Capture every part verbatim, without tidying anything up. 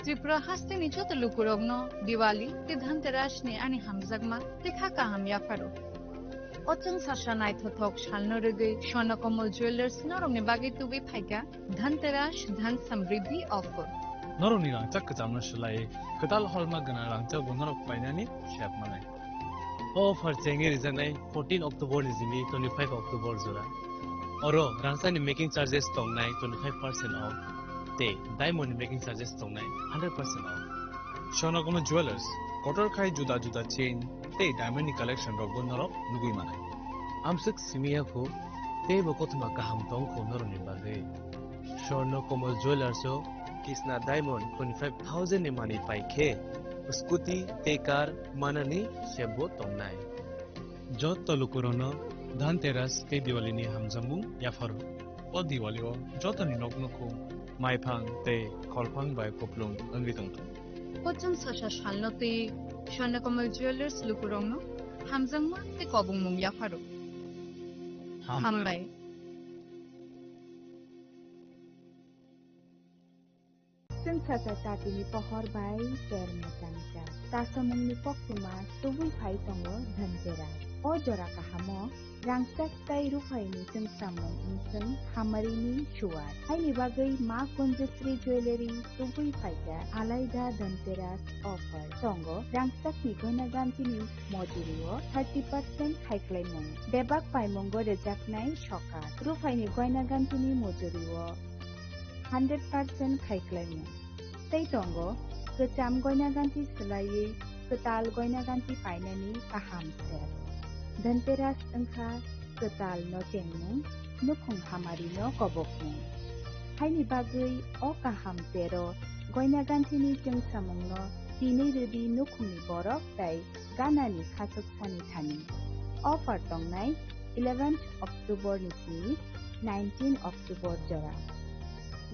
Tripura hasteni joto lukurokno Diwali tei Dhanteras ni ani hamjakma tei kha kaham yapharo. O chwng sasa naithothok salno rwgwi Swarna Kamal Jewellers norokni bagwi tubui phaikha Dhanteras Dhan Samriddhi offer. Norokni rangchak kwchamno swlaiwi kwtal holma gwnang rangchakbo norok painani sep manai. O offer chengwi rijaknai fourteen October ni simi twenty-five October jora. Oro rangchakni making charges tongnai twenty-five percent off tei diamond ni making charges tongnai hundred percent off. Swarna Kamal Jewellers, kotor khai juda juda chain tei diamond ni collection rokbo norok nugwi manai. Amswk simi ya kho, teibo kothoma kaham tong kho norokni bagwi. Swarna Kamal Jewellers o Kisna Diamond twenty-five thousand ni manwi pai khe scooty tei car manani sebo tongnai. Joto lukurokno Dhanteras tei Diwali ni hamjakmung yapharo. O Diwali o jotoni nok nukhung maiphang tei kholphang bai kuplung wngwi tongthung. Kochung sasa salno twi Swarna Kamal Jewellers lukurokno hamjakma tei kobongmung yapharo. Ham- Hambai. Chwng sasa tatini pohor bai ter mwchang jak. Tasamungni koktwma tubui phai tongo Dhanteras. O jora kahamo rangchak tei ruphaini chwngsamung wngchwng hamarini suwar. Haini bagwi Ma Kunjasri Jewellery tubui phaikha alaida Dhanteras offer. Tongo rangchakni goina gantini mojurio thirty percent khaiklaimung. Bebak paimungo rwjaknai sokat. Ruphaini goina gantini mojurio hundred percent khaiklaimung. Tei tongo kwcham goina ganti swlaiwi kwtal goina ganti painani kaham sep. Dhanteras wngkha kwtal no chengmung, nukhung hamari no kobokmung. Haini bagwi o kaham tero goina gantini chwngsamungno tini rwdi nukhungni borok tei ganani khachuksani thani. Offer tongnai eleventh October ni simi nineteen October jora.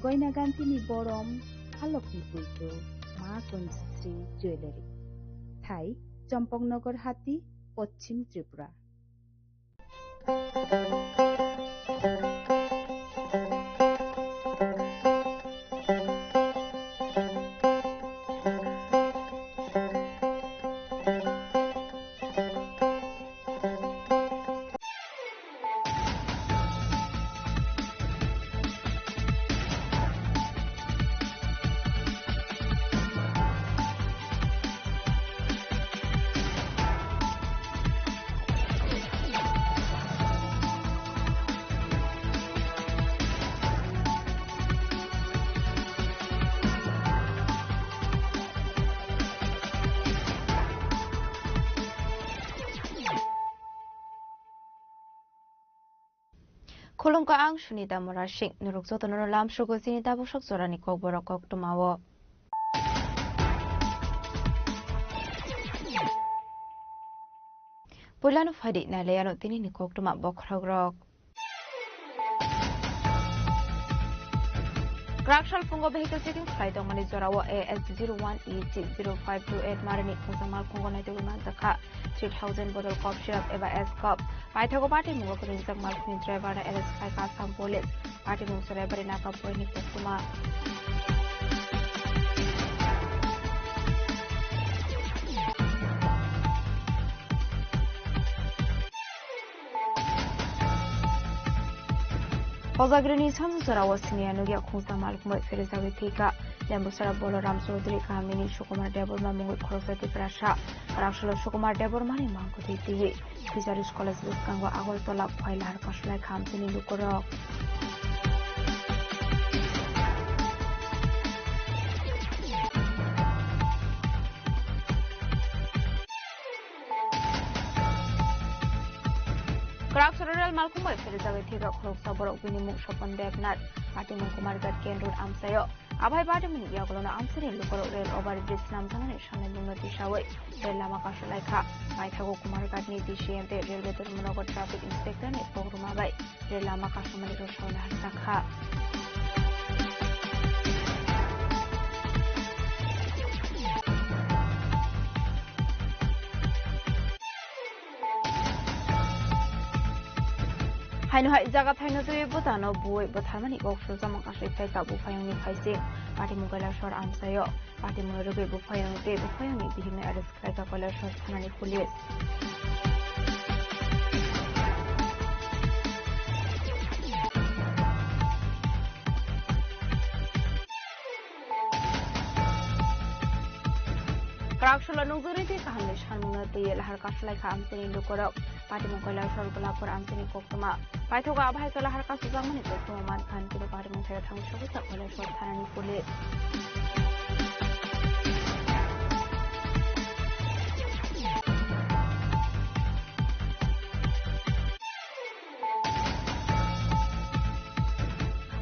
Goina gantini borom halokni puitu Ma Kunjasri Jewellery. Thai Champaknagar Hati, Poschim Tripura. Khulumkha, ang Sunita Murasing. Norok jotono lamsugo chini tabuk sok jorani kokborok koktwmao. Puilano phaidi nailaiano tinini koktwma bokhorokrok. Kwrak sal phungo vehicle checking khlai tongmani jorao A S zero one E G zero five two eight marini khungsa malkhungo naitugwi manjakha three thousand bottle cough syrup eba S cough. Paithago patimungo kwrwngjak malkhungni driver no arrest khlaikha Assam Police. Patimung Saraibari Nagapurini koktwma. Hojagrini samsung jorao siniya nugya khungsa malkhung bai pherijagwi thwikha. Lembusara Boloram Chaudhary, Kamini Sukumar Debbarma mungwi khoroksa Tiprasa. Rangsolo Sukumar Debbarmani mangkwthwi twi. Fisheries College bwskango Agartala Phailahar Kasulai Khamtini lukurok. Kwrak Sororel malkhung bai pherijagwi thwikha khoroksa borok, bini mung Sopon Debnath, patimung Kumarghat Ken Road amchaio. Abai patimungni yagulono amchaini lukurok rail over bridge namjaknani sanai mungno tisawi rail lama kasulaikha. Paithago Kumarghatni D C M tei Railway Dharmanagar Traffic Inspectorni kokrwma bai rail lama kasumani rwsongna rwjakha. Haino hai jaga thaino twi bwtano bui bwtharmani kok sujamung kasui phaikha buphayungni phaising. Patimung Kailasor amchaio. Patimungno rwgwi buphayung tei buphayungni bihikno arrest khlaikha Kailasor thanani police. Kwrak solo nukjagwi tei kahamni sanmungno twiwi lahar kaslaikha amchaini lukurok. Patimung Kailasor Golapur amchaini koktwma. Paithago abo hai khe lahar kasukjakmani koktwma mankha, hwnwi patimung thaio thangwi sogwi sa Kailasor thanani police.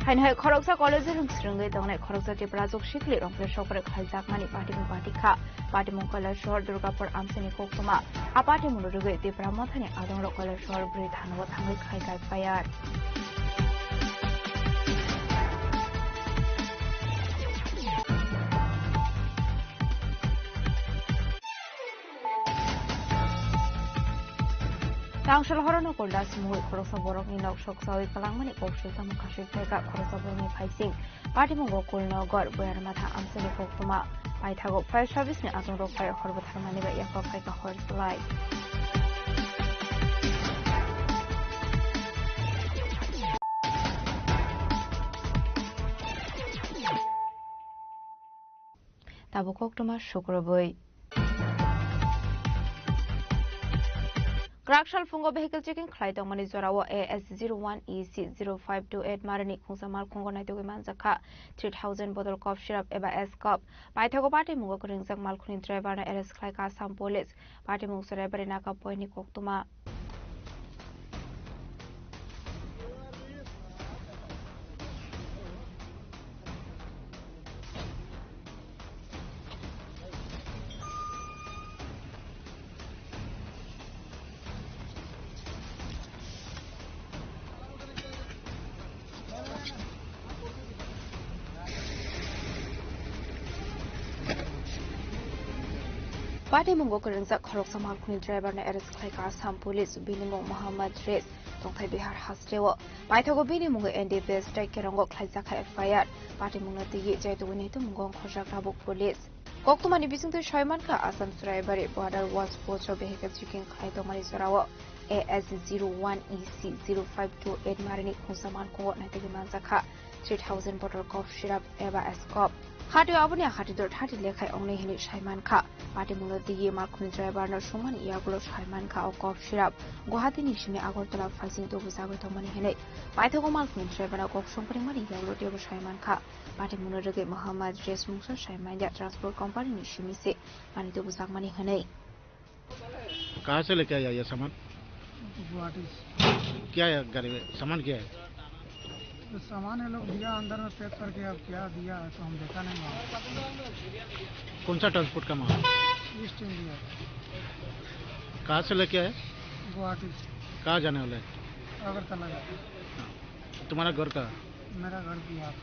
Haino hai khoroksa college-o rwng swrwngwi tongnai khoroksa Tiprajwk sikli rokbe sokre khaijakmani patimung patikha. Patimung Kailasor Durgapur amchaini koktwma. A patimungno rwgwi Tipra Mothani adongrok Kailasor bwrwi thanao thangwi khaikha F I R. Tangshal horono Kuldas mui khoroksa borokni nok soksawi kwlangmani kok sujamung kasui phaikha khoroksa borokni phaising. Patimungo Kulnogor Boyarmatha amchaini koktwma. Paithago fire service ni adongrok bai hor bwtharmani bai yaphak phaikha hor slai. Tabuk koktwma sukrubwi. Kwrak salphungo vehicle checking khlai tongmani jorao A S zero one E C zero five two eight marini khungsa malkhungo naitugwi manjakha three thousand bottle cough syrup eba S cough. Paithago patimungo kwrwngjak malkhungni driver no arrest khlaikha Assam Police. Patimung Cheraibari Naka Point ni koktwma. Patimungo kwrwngjak khoroksa malkhungni driver no arrest khlaikha Assam Police, bini mung Mohammad Res, tongthai Bihar hasteo. Paithago bini mungo N D P S tei kerongo khlaijakha F I R. Patimungno twiwi jaitugwi naitugmung wngkhorjak tabuk police. Koktwmani bisingtwi soi mankha Assam Cheraibari Border Watch Post o vehicle checking khlai tongmani jorao A S zero one E C zero five two eight marini khungsa malkhungo naitugwi manjakha three thousand bottle cough syrup eba S cough. Hatio aboni hatidor thati lekhai wngnai hinwi sai mankha. Patimungno twiwi malkhungni driver no sungmani yagulo sai mankha o cough syrup Guwahati ni simi Agartala phaising tubujagwi tongmani hinwi. Paithago malkhungni driver no kok songpringmani yagulo teibo sai mankha. Patimungno rwgwi Mohammad Res mungsa sai manya transport company ni simi se manwi tubujakmani hwnwi. कहाँ से लेके आया ये सामान? गुवाहाटी से। क्या है गाड़ी में? सामान क्या है? तो सामान ये लोग दिया अंदर में पैक करके, अब क्या दिया है तो हम देखा नहीं वहाँ। कौन सा ट्रांसपोर्ट का माल? East India. कहाँ से लेके आए? गुवाहाटी से। कहाँ जाने वाले हैं? अगरतला जाते हैं। हाँ। तुम्हारा घर कहाँ? मेरा घर Bihar.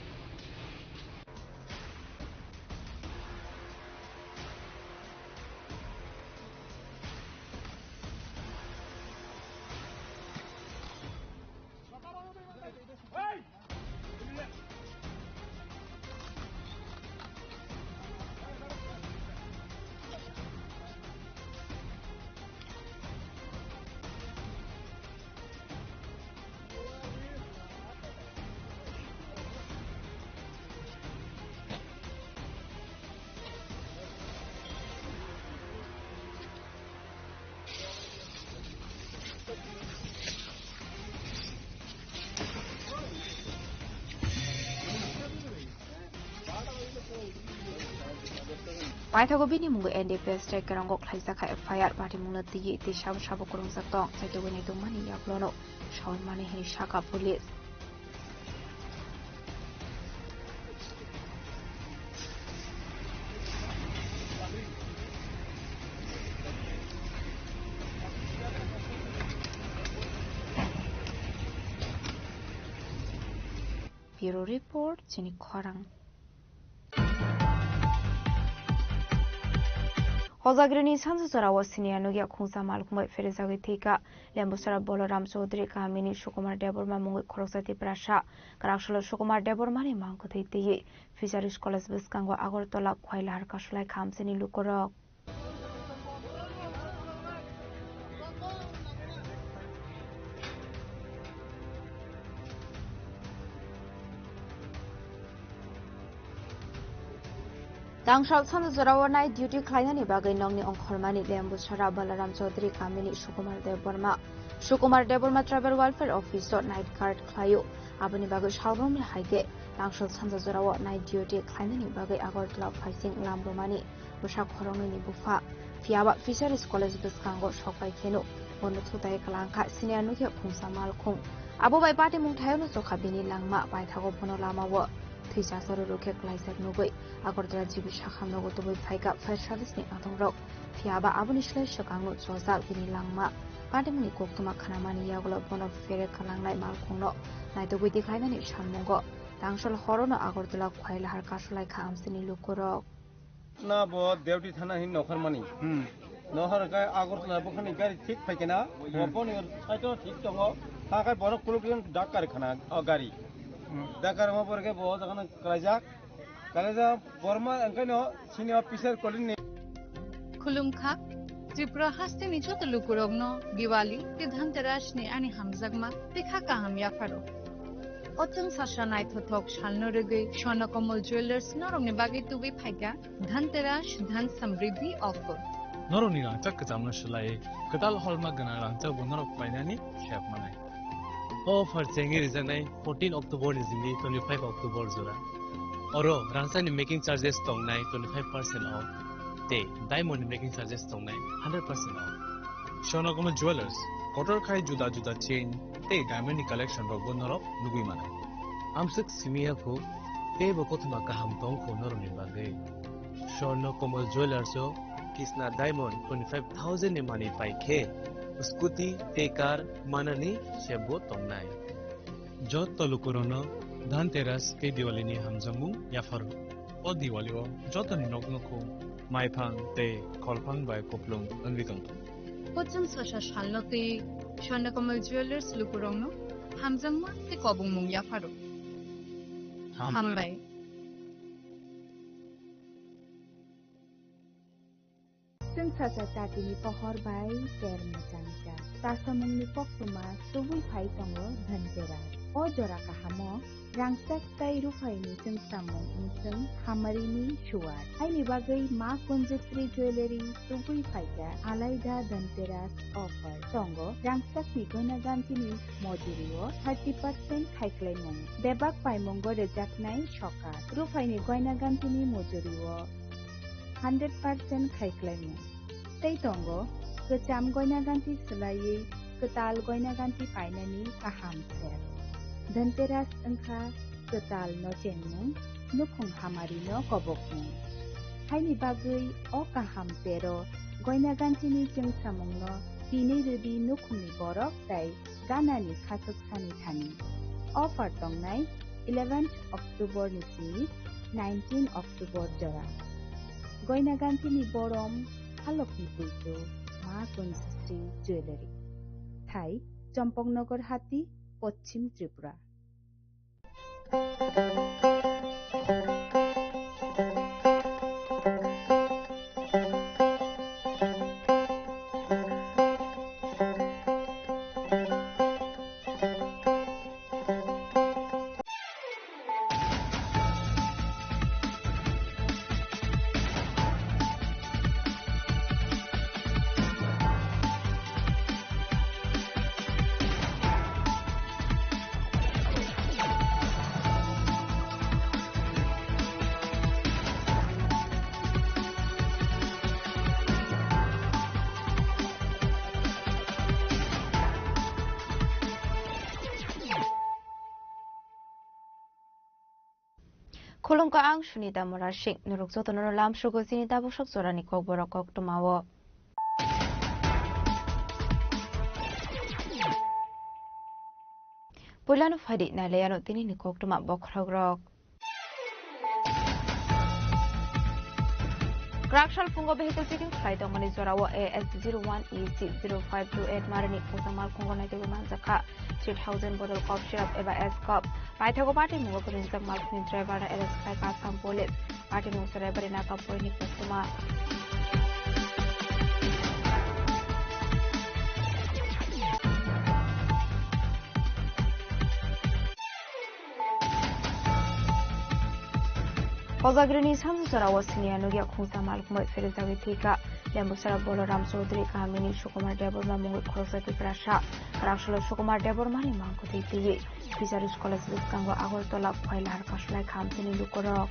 Paithago bini mungo N D P S tei kerongo khlaijakha F I R, patimungno twiwi tei sabo sabo kwrwngjak tong, chaitugwi naitugmani yagulono sawi mani hwnwi sakha police. Bureau Report, chini khorang. Kojagrini sansa jorao siniya nugya khungsa malkhung bai pherejagwi thwikha Lembusara Balaram Chaudhary kamini Sukumar Debbarma mungwi khoroksa Tiprasa. Kwraksalo Sukumar Debbarmani mang kwthwi twiwi Fisheries College bwskango Agartala Khwailahar kasulai kha amchaini lukurok. Tangsal sanda jorao night duty khlainani bagwi nokni ongkhormani Lembusara Balaram Chaudhary kamini Sukumar Debbarma. Sukumar Debbarma Tribal Welfare Office o night guard khlaio. Aboni bagwi salrokni hai khe tangsal sanda jorao night duty khlainani bagwi Agartala phaising lam rwmani bwsa khoroknwini bupha. Phiyaba Fisheries College bwskango sok pai kheno bono thutai kwlangkha siniya nugya khungsa malkhung. Abo bai patimung thayano chokha bini langma, paithago bono lamao thwi chasaro rwkhe klaijak nugwi Agartala G B sakhamno tubui phaikha Fire Service ni adongrok. Phiyaba aboni slai swkangno chojak bini langma. Patimungni koktwma khnamani yagulo bono phere kwlangnai malkhungno naitugwi tikhlainani sammungo tangsal horono Agartala Khwailahar kasulai kha amchaini lukurok. Na bo Dewti thana hin nokhormani. Hmm. Nokhor khe Agartala bukhani gari thik phaikena. Hmm. Bo boni side o thik tongo. Hakhe borok kuluk dak kari khana o gari. Hmm. Dak kari ma borok khe bo jaga na kalaijak. Kalaijak borma engkaino sini officer kolini. Khulumkha, Tripura hasteni joto lukurokno Diwali tei Dhanteras ni ani hamjakma tei kha kaham yapharo. O chwng sasa naithothok salno rwgwi Swarna Kamal Jewellers norokni bagwi tubui phaikha Dhanteras Dhan Samriddhi Offer. Norokni rangchak kwchamno swlaiwi kwtal holma gwnang rangchakbo norok painani sep manai. O offer chengwi rijaknai fourteen October ni simi twenty-five October jora. Oro rangchakni making charges tongnai twenty-five percent off tei diamond ni making charges tongnai hundred percent off. Swarna Kamal Jewellers, kotor khai juda juda chain tei diamond ni collection rokbo norok nugwi mano. Amswk simi ya kho, teibo kothoma kaham tong kho norokni bagwi. Swarna Kamal Jewellers o Kisna Diamond twenty-five thousand ni manwi pai khe, scooty tei car manani sebbo tongnai. Joto lukurokno Dhanteras tei Diwali ni hamjakmung yapharo. O Diwali o jotoni nok nukhung, maiphang tei kholphang bai kuplung wngwi tongthung. Kochwng sasa salno twi Swarna Kamal Jewellers lukurokno hamjakma tei kobongmung yapharo. Ham- Hambai. Chwng sasa chatini pohor bai ter mwchangcha. Tasamungni koktwma tubui phai tongo Dhanteras. O jora kahamo rangchak tei ruphaini chwngsamung wngchwng hamarini suwar. Haini bagwi Ma Kunjasri Jewellery tubui phaikha alaida Dhanteras offer. Tongo rangchakni goina gantini mojurio thirty percent khaiklaimung. Bebak paimungo rwjaknai sokat. Ruphaini goina gantini mojurio hundred percent khaiklaimung. Tei tongo, kwcham goina ganti swlaiwi kwtal goina ganti painani kaham ser. Dhanteras wngkha kwtal no chengmung, nukhung hamari no kobokmung. Haini bagwi o kaham tero goina gantini chwngsamungno tinwi rwdi nukhungni borok tei ganani khachuksani thani. Offer tongnai eleventh October ni simi nineteen October jora. Goina gantini borom halokni puitu Ma Kunjasri Jewellery. Thai, Champaknagar Hati, Poschim Tripura. Khulumkha, ang Sunita Murasing. Norok jotono lamsugo chini tabuk sok jorani kokborok koktwmao. Puilano phaidi nailaiano tinini koktwma bokhorokrok. Kwrak sal phungo vehicle checking khlai tongmani jorao A S zero one E C zero five two eight marini khungsa malkhungo naitugwi manjakha three thousand bottle cough syrup eba S cough. Paithago patimung o kwrwngjak malkhungni driver no arrest khlaikha Assam Police. Patimung Cheraibari Nagapoini koktwma. Kojagrini samsujorao siniya nukya khungsa malkhungbai pherijagwi thwikha. Lembusara Boloram Chaudhary kamini Sukumar Debbarma mungwi khoroksa Tiprasa. Raksolo Sukumar Debbarmani mangkutwi twiwi Fisheries College bwskango Agartala Khoilahar kasulai kha amchaini lukurok.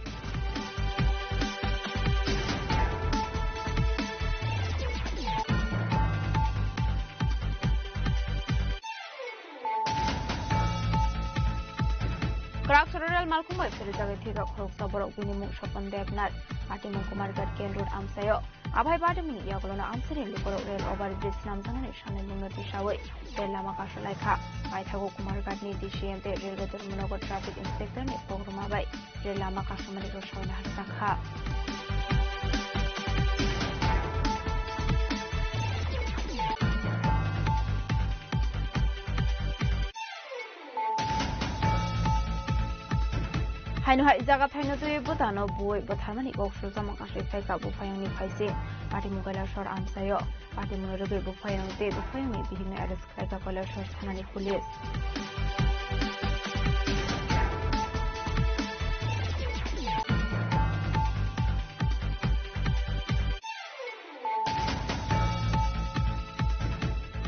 Kwrak soro rel malkhung bai pherijagwi thwikha khoroksa borok, bini mung Sopon Debnath, patimung Kumarghat Ken Road amchaio. Aphai patimungni yagulono amchaini lukurok rel over bridge namjaknani sanwi mungno tisawi rel lama kasulai kha. Paithago Kumarghatni D C M tei Railway Dharmanagar Traffic Inspector ni kokrwma bai rel lama kasumani rwsongna rwjakha. Haino hai jaga thaino twiwi bwtano buwi bwtharmani kok sujama kasui phaikha buphayungni phaising. Patimung Kailasor amchaio. Patimungno rwgwi buphayung tei buphayungni bihikno arrest khlaikha Kailasor thanani police.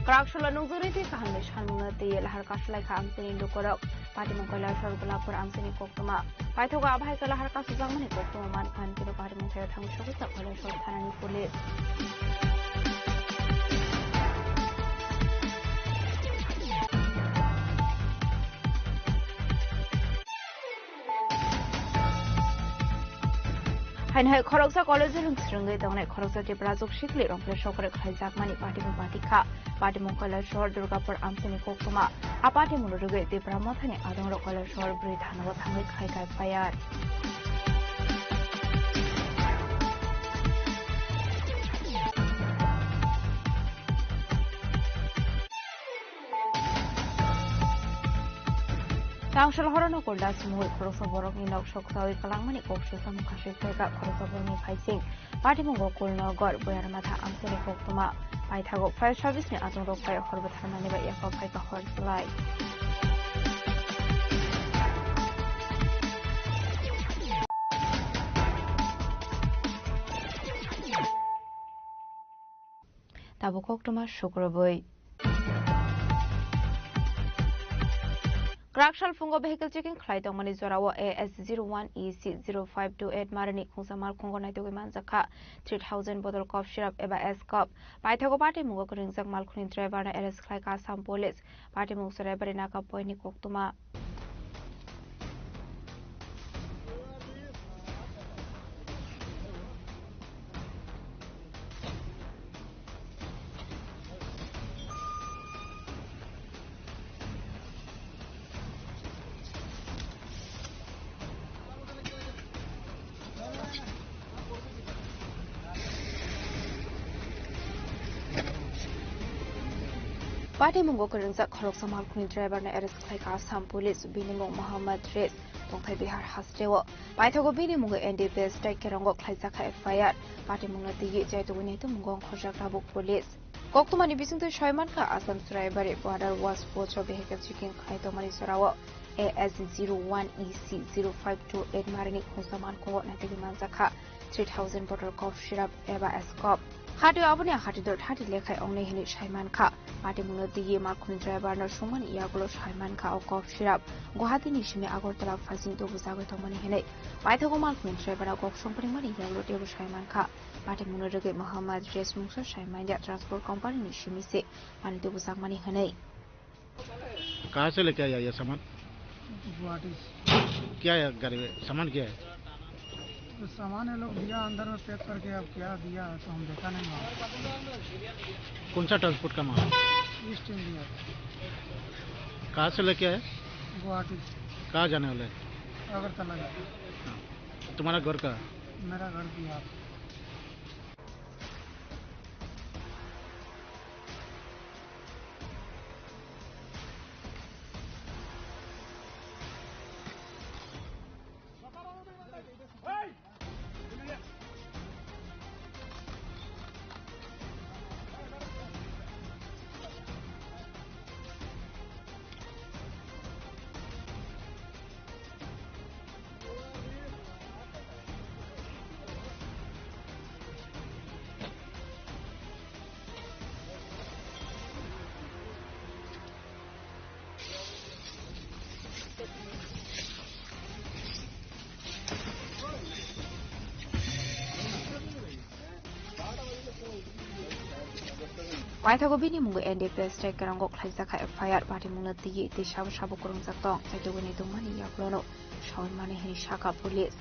Kwrak solo nukjagwi tei kahamni salmungno twiwi lahar kasulai kha amchaini lukurok. Patimung Kailasor Golapur amchaini koktwma. Paithago aphai khe lahar kasujakmani koktwma man phan khe patimung thaio thangwi sogwi kha Kailasor thanani police. Haino hai khoroksa college-o rwng swrwngwi tongnai khoroksa Tiprajwk sikli rokle sokre khlaijakmani patimung patikha. Patimung Kailasor Durgapur amchaini koktwma. A patimungno rwgwi Tipra Mothani adongrok Kailasor bwrwi thanao thangwi khai khai F I R. Tangshal horono Kuldas mungwi khoroksa borokni nok soksawi kwlangmani kok sujama kasui phaikha khoroksa borokni phaising. Patimungo Kulnogor, Boyarmatha amchaini koktwma. Paithago fire service ni adongrok bai hor bwtharmani bai yaphar phaikha hor chwlai. Tabuk koktwma sukrubwi. Kwrak sal phungo vehicle checking khlai tongmani jorao A S zero one E C zero five two eight marini khungsa malkhungo naitugwi manjakha three thousand bottle cough syrup eba S cough. Paithago patimungo kwrwngjak malkhungni driver no arrest khlaikha Assam Police. Patimung Cheraibari Nagapoini koktwma. Patimungo kwrwngjak khoroksa malkhungni driver no arrest khlaikha Assam Police, bini mung Mohammad Res, tongthai Bihar hasteo. Paithago bini mungo N D P S tei Kerongo khlaijakha F I R. Patimungno twiwi chaitugwi naitugmungo ongkhorjak tabuk police. Koktwmani bisingtwi soi mankha Assam Cheraibari border watch post o vehicle checking khlai tongmani jorao A S zero one E C zero five two eight marini khungsa malkhungo naitugwi manjakha three thousand bottle cough syrup eba S cough. Hatio aboni hatidor thati lekhai ongnai hinwi sai mankha. Patimungno twiwi malkhungni driver no sungmani yagulo sai mankha o cough syrup Guwahati ni simi Agartala phaising tubujagwi tongmani hinwi. Paithago malkhungni driver no kok songpringmani yagulo teibo sai mankha. Patimungno rwgwi Mohammad Res mungsa sai manya transport company ni simi se mani tubujakmani hinwi. कहाँ से लेके आया ये सामान? गुवाहाटी से। क्या है गाड़ी में? सामान क्या है? तो सामान ये लोग दिया अंदर में पैक करके, अब क्या दिया है तो हम देखा नहीं वहाँ। कौन सा ट्रांसपोर्ट का माल? East India. कहाँ से लेके आए? गुवाहाटी से। कहाँ जाने वाले हैं? अगरतला जाने। हाँ। तुम्हारा घर कहाँ? मेरा घर Bihar. Paithago bini mungo N D P S tei Kerango khlaijak kha F I R, patimungno twiwi tei sabo sabo kwrwngjak tong, chaitugwini tongmani yaklono sawimani hwnwi sakha police.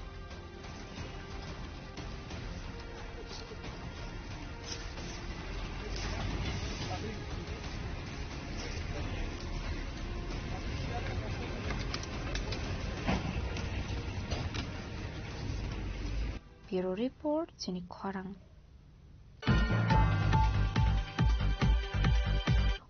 Bureau Report, chini khorang.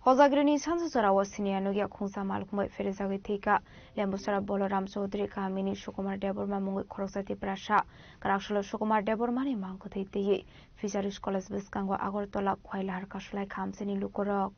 Hojagrini sansa jorao siniya nugya khungsa malkhung bai pherejagwi thwikha Lembusara Balaram Chaudhary kamini Sukumar Debbarma mungwi khoroksa Tiprasa. Kwraksalo Sukumar Debbarmani mangkwthwi twiwi Fisheries College bwskango Agartala Khwailahar kasulai kha amchaini lukurok.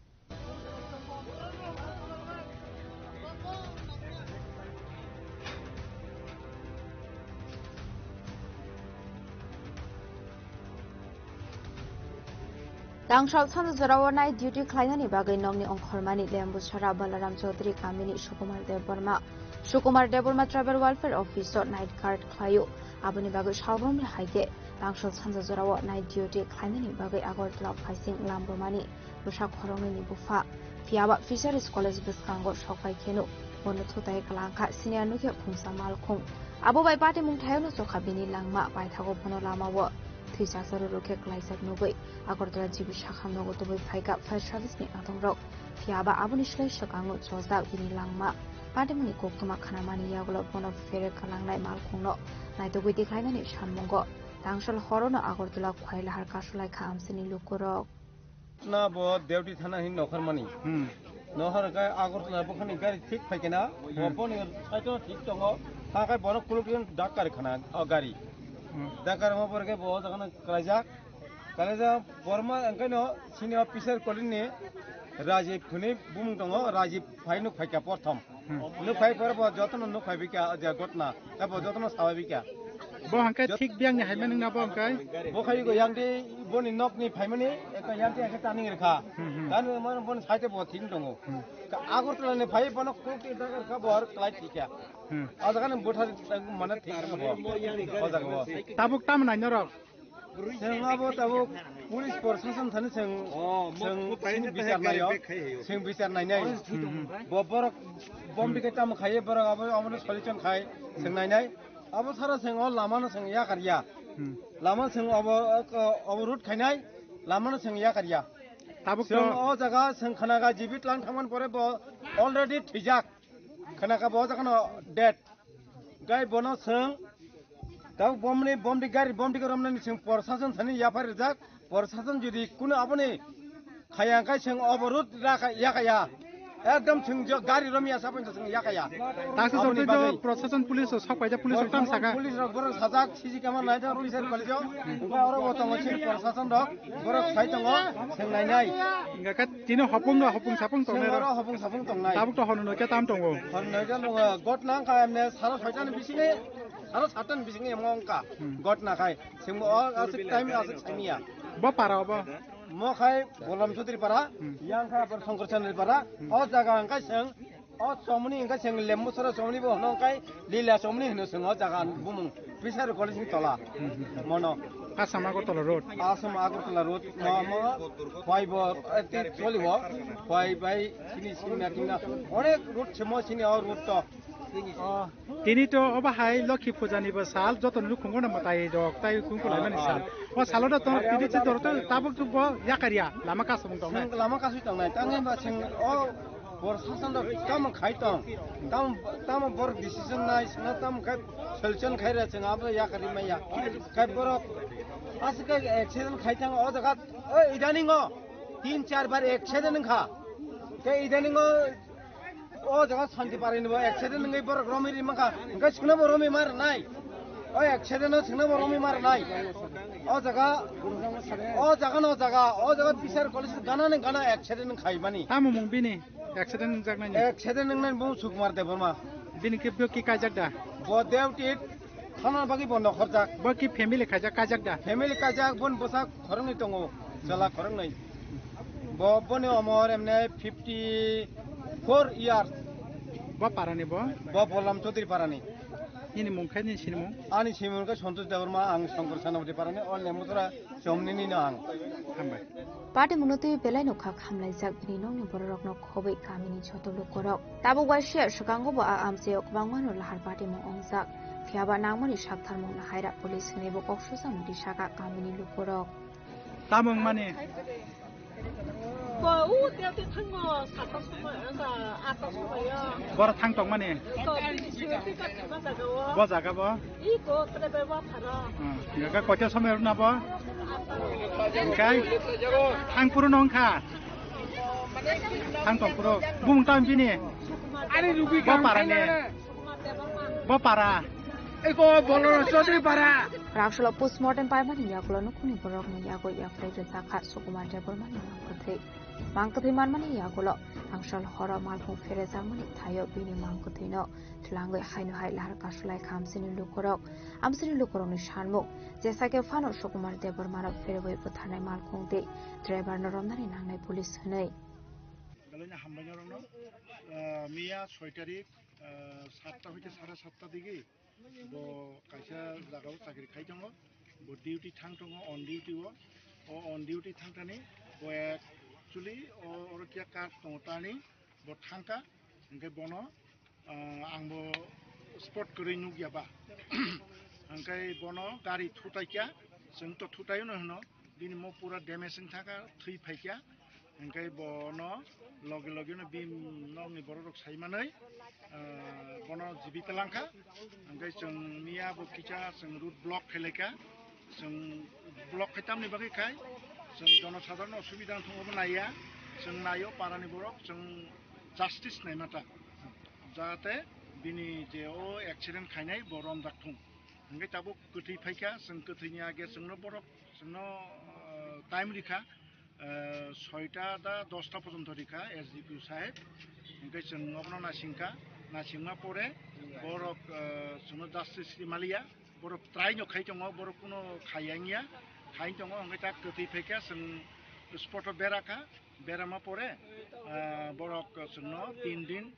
Tangsal sansa jorao night duty khlainani bagwi nokni ongkhormani Lembusara Balaram Chaudhary kamini Sukumar Debbarma. Sukumar Debbarma Tribal Welfare Office o night guard khlaio. Aboni bagwi salbrumni hai khe tangsal sansa jorao night duty khlainani bagwi Agartala phaising lamrwmani bwsa khoroknwini bupha. Phiyaba Fisheries College bwskango sokphai kheno bono thutai kwlangkha siniya nukya khungsa malkhung. Abo bai patimung thayano chokha bini langma, paithago bono lamao thwi chasaro rwkhe klaijak nugwi Agartala G B sakha nogo tubui phaikha fire service ni adongrok. Phiyaba aboni slai swkango chojak bini langma. Patimungni koktwma khanamani yagulo bono phere kwlangnai malkhungno naitugwi tikhlainani sammungo tangsal horono Agartala Khwailahar kasulai kha amchaini lukurok. Na bo Dewti thana hin nokhormani. Hmm. Nokhor kai Agartala bokhani gari thik phaikena, bo Hmm. boni saito thik tongo, tha kai borok kuluk dak kari khana o gari. Hmm. Dak kari mo borok ke bo jagana kalaijak. Kalaijak borma engkaino sini o Fisher Colony ni Rajib hwnwi bumung tongo, Rajib phai nuk phaikha porthom. Hmm. Nuk phai pore bo jotono nuk phai bikha, o je gotna, ta bo jotono sabai bikha. Bo hangke Jot- thik biyang ni hai manung na bo hangke? Bo khai go yang di boni nok ni phai mani, eka yang di eka taning rekha. Hmm, hmm. Dan mo bon sai te bo thik tongo. Hmm. Ka Agartala ni phai bono kuk ti dagar ka bo har klai thikya. Hmm. O jaga ni buthar mane thik tongo. O jaga bo. Tabuk tam nai norok? Chwng abo tabuk police proshashan thani chwng, Oh, mo-, chwng mo paine sini tei bichar hai naio, bek khai heyo. Chwng bichar nainai. Hmm, hmm. Bo borok bom Hmm. dike tamo khaiye borok abo, abono solution khai, chwng nainai. Abo sara chwng o lamano chwng yakar ya. Hmm. Lama chwng abo, abo road khainai, lamano chwng yakar ya. Tabuk Chwng to o jaga chwng khanaga jibit lang thangman pore bo already thwijak. Khana ka bo jaga no dead. Gai bono chwng, tau bomni, bomdi gari, bomdi gari romnani chwng proshashan thani yaphar rijak. Proshashan jodi kuno aboni khayang kai chwng oborud raka, yakaya. Ekdom chwng jo gari romya sapon chwng yakaya. Taksa Aboni sokte jo bagwi. Proshashan police o sok paijak, police o Proshashan tang saka. Police rok borok sajak, C C camera naijak, officer kwlaijak. Wngkha oro bo tongo chwng proshashan rok, borok sai tongo, chwng nainai. Hingkha khe Tini hopung no hopung sapung tongnai Chwng oro rok. Hopung sapung tongnai. Tabuk to hor noi khe tam tongo. Hor noi khe tongo. Gotna wngkha emne saro soita ni bisingo, saro satta ni bisingo emo wngkha. Hmm. Gotna khai. Chwng o aswk time aswk saimanya. Bo para obo? Mo khai Bolam Chaudhary para, Hmm. yang khai apar Shankar Chandra para. Hmm. O jaga wngkha chwng, o chomoni wngkha chwng Lembu sara chomoni bo hwno wngkha Lila chomoni hwno chwng o jaga bumung. Fisher College ni tola. Mono. Assam Agartala Road. Assam Agartala Road. Mo, mo, phai bo, eh, ti choli bo. Phai bai sini sini na tingna. Onek road chemo sini o road to. Oh, tini to obo hai Lokhi Puja ni bo sal, joto ni nukhungo no mwtai rok, tai kung kulai mani sal. O salo do to tini chi dor to tabuk tu bo yakarya, lama kasong tong nai. Lama kasong tong nai. Tang ba sing o Bor sasan rok tamo khai tong, tamo, tamo bor decision nai, sina tamo khai solution khai re, chwng abo yakari maya. Khai borok aswk khai accident khai thango, o jaga, o idaning o tin char bar accident wngkha. Tei idaning o, o jaga Shanti Parai ni bo accident wngwi borok romwi ri mankha, hwnkhe chwngno bo romwi ma rwnai. O accident o chwngno bo romwi ma rwnai. O jaga, o jaga no jaga, o jaga Fisher College gana ni gana accident wngkha mani. Tamo mung bini? Accident wngjaknai ni? Accident wngnai bo Sukumar Debbarma. Bini khe bo ki kaijak da? Bo Dewti thana bagwi bo nokhorjak. Bo ki family khaijak, kaijak da? Family kaijak, bon bwsa khoroknwi tongo, chwla khoroknwi. Bo, boni omor emne fifty four years. Bo parani bo? Bo Bolam Chaudhary parani. Nini mung khe nini sinimung? Ani sinimung khe Santosh Debbarma, ang Shankar Senapati parani, o Lembuchara chomnini no ang. Hambai. Party mungno twi belai no kha khamlaijak bini nokni bororokno khobwi kamini joto lukurok. Tabuk bai siya swkango bo a amchaio kwbangma no lahar party mung ongjak. Phiyaba nangmani saktharmung no haira police hinwi bo kok sujakmani sakha kamini lukurok. Tamo wngmani? Bo, u, te, te, thango, sata somoi, asa, ata somoi, ya. Boro thang tongmani? Ko, bini siro, te, ka, thangma jaga, o. Bo jaga bo? I, ko, tre, be, bo, pharo. Hmm, jaga koita somoi rwna bo? Ata. Hingkai? Thang phuru no wngkha? Thang tong phuru. Bumung tamo bini? Bo para ni? Bo para. Eko Bolorang Chaudhary para. Raksalo postmortem paimani yagulo nukhungni borokni yago yapharwi rwjakha Sukumar Debbarmani mangkwthwi. Mangkwthwi manmani yagulo angsal horo malkhung pherejakmani thaio bini mangkwthwino twlangwi haino hai lahar kasulaikha amchaini lukurok. Amchaini lukurokni sanmung, jesa khe phano Sukumar Debbarmano pherwi butharnai malkhung tei driverno romnani nangnai police hwnwi. Belai no hambai norokno, ah, miya soi tarik, ah, satta hoite sare satta digi bo kaisa jagao chakri khai tongo, bo duty thang tongo, on duty o, o on duty thang thani bo actually o, oro kiya card tongo tani, bo thangka, hingke bono, ah, ang bo spot kwrwi nukya ba, hingke bono gari thutai kya, chwng to thutai no hino, bini mo pura damage wng thangka, thwi phai kya. Hingke bono loge loge no bini nokni borok rok sai manwi, ah, bono jibi talangkha. Hingke chwng miya bo kisa chwng road block khe laikha. Chwng block khai tamni bagwi khai chwng jonosadharon osubida wng thung obo naiya. Chwng naio parani borok, chwng justice naimata. Jahate bini je o accident khainai bo romjak thung. Hingke tabuk kwthwi phaikha, chwng kwthwini age chwngno borok, chwngno, ah, time rikha. Eh, soita da dosta porjonto rikha S D P O saheb. Hingke chwng obono nasingkha, nasingma pore borok, eh, chwngno justice rimaliya, borok try no khai tongo, borok kuno khai yangya, khai tongo, hingke ta kwthwi phaikha, chwng spot o berakha, berama pore, eh, borok chwngno tin din,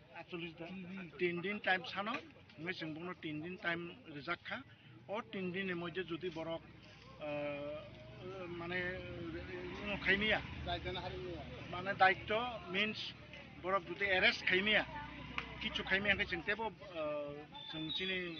tin din time sano, hingke chwng bono tin din time rijakkha. O tin din ni moddhe jodi borok, ah, mane, ino khaimiya, mane daitto means borok jodi arrest khaimiya, kichu khaimiya hingke chwng tebo, ah, chwng chini,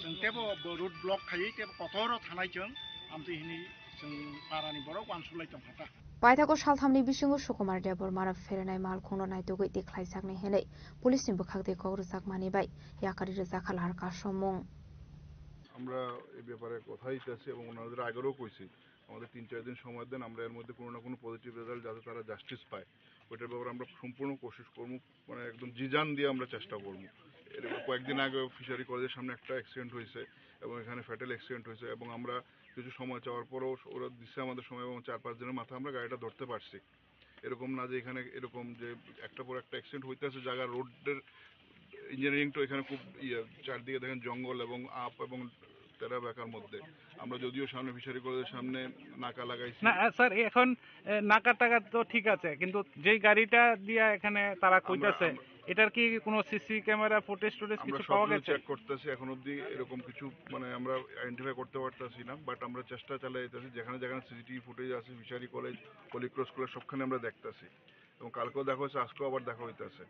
chwng tebo bo road block khaiwi tebo kotoro thanai chwng amtwi hini chwng parani borok uansuk lai tongkha ta. Paithago salthamni bisingo Sukumar Debbarmano pherenai malkhungno naitugwi tikhlaijaknai hinwi police ni bwkhak twi kok rwjakmani bai yakari rwjakha lahar kasomung. আমরা এই ব্যাপারে কথা দিতেছি এবং ওনাদের আগেরও কইছি, আমাদের তিন চার দিন সময় দেন, আমরা এর মধ্যে কোনো না কোনো পজিটিভ রেজাল্ট যাতে তারা জাস্টিস পায়, ওইটার ব্যাপারে আমরা সম্পূর্ণ কোশিশ করবো, মানে একদম জি জান দিয়ে আমরা চেষ্টা করবো। এর কয়েকদিন আগে ফিশারি কলেজের সামনে একটা অ্যাক্সিডেন্ট হয়েছে এবং এখানে ফ্যাটাল অ্যাক্সিডেন্ট হয়েছে এবং আমরা কিছু সময় চাওয়ার পরেও ওরা দিচ্ছে আমাদের সময় এবং চার পাঁচ দিনের মাথায় আমরা গাড়িটা ধরতে পারছি। এরকম না যে এখানে এরকম যে একটা পর একটা অ্যাক্সিডেন্ট হইতেছে, জায়গা রোডের ইঞ্জিনিয়ারিং তো এখানে খুব ইয়ে, চারদিকে দেখেন জঙ্গল এবং আপ এবং তেরা বেকার মধ্যে। আমরা যদিও সামনে ফিশারি কলেজের সামনে নাকা লাগাইছি। না, আহ, স্যার, এখন, এ, নাকা টাকা তো ঠিক আছে, কিন্তু যেই গাড়িটা দিয়া এখানে তারা আমরা, কইতাছে, আমরা, এটার কি কোনো সিসি ক্যামেরা ফুটেজ টুটেজ আমরা কিছু পাওয়া সবগুলো গেছে? চেক করতেছি, এখন অবধি এরকম কিছু মানে আমরা আইডেন্টিফাই করতে পারতেছি না, বাট আমরা চেষ্টা চালিয়ে যাইতেছি, যেখানে যেখানে সিসিটিভি ফুটেজ আছে, fishery college, Holy Cross college, সবখানে আমরা দেখতেছি। এবং কালকেও দেখা হয়েছে, আজকেও আবার দেখা হইতেছে।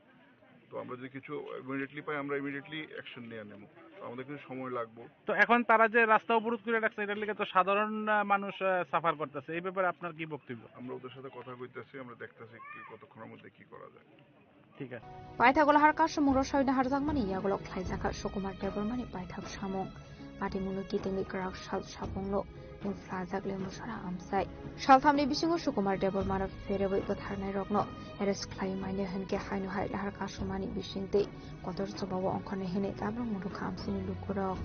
তো আমরা যদি কিছু ইমিডিয়েটলি পাই, আমরা ইমিডিয়েটলি অ্যাকশন নিয়ে নেব। তো আমাদের কিছু সময় লাগবো। তো এখন তারা যে রাস্তা অবরোধ করে রাখছে, এটার লিগে তো সাধারণ, আহ, মানুষ, আহ, সাফার করতেছে, এই ব্যাপারে আপনার কি বক্তব্য? আমরা ওদের সাথে কথা কইতেছি, আমরা দেখতেছি কি কতক্ষণের মধ্যে কি করা যায়। ঠিক আছে। Paithak lahar kasomung rosoi naharjakmani yagulo khlaijakha Sukumar Debbarmani paithak samung. Patimungno kitingwi kwrak sal sapungno mungphlajak le musara amsai. Salthamni bisingo Sukumar Debbarmano pherewi bwtharnairokno arrest khlaiwi manya hinkhe haino hai lahar kasomani bisingtwi kotor chobao ongkhornai hinwi tabuk murukha amchaini lukurok.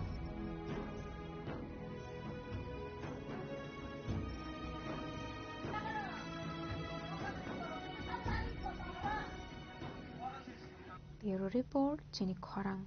Bureau Report, Chini Khorang.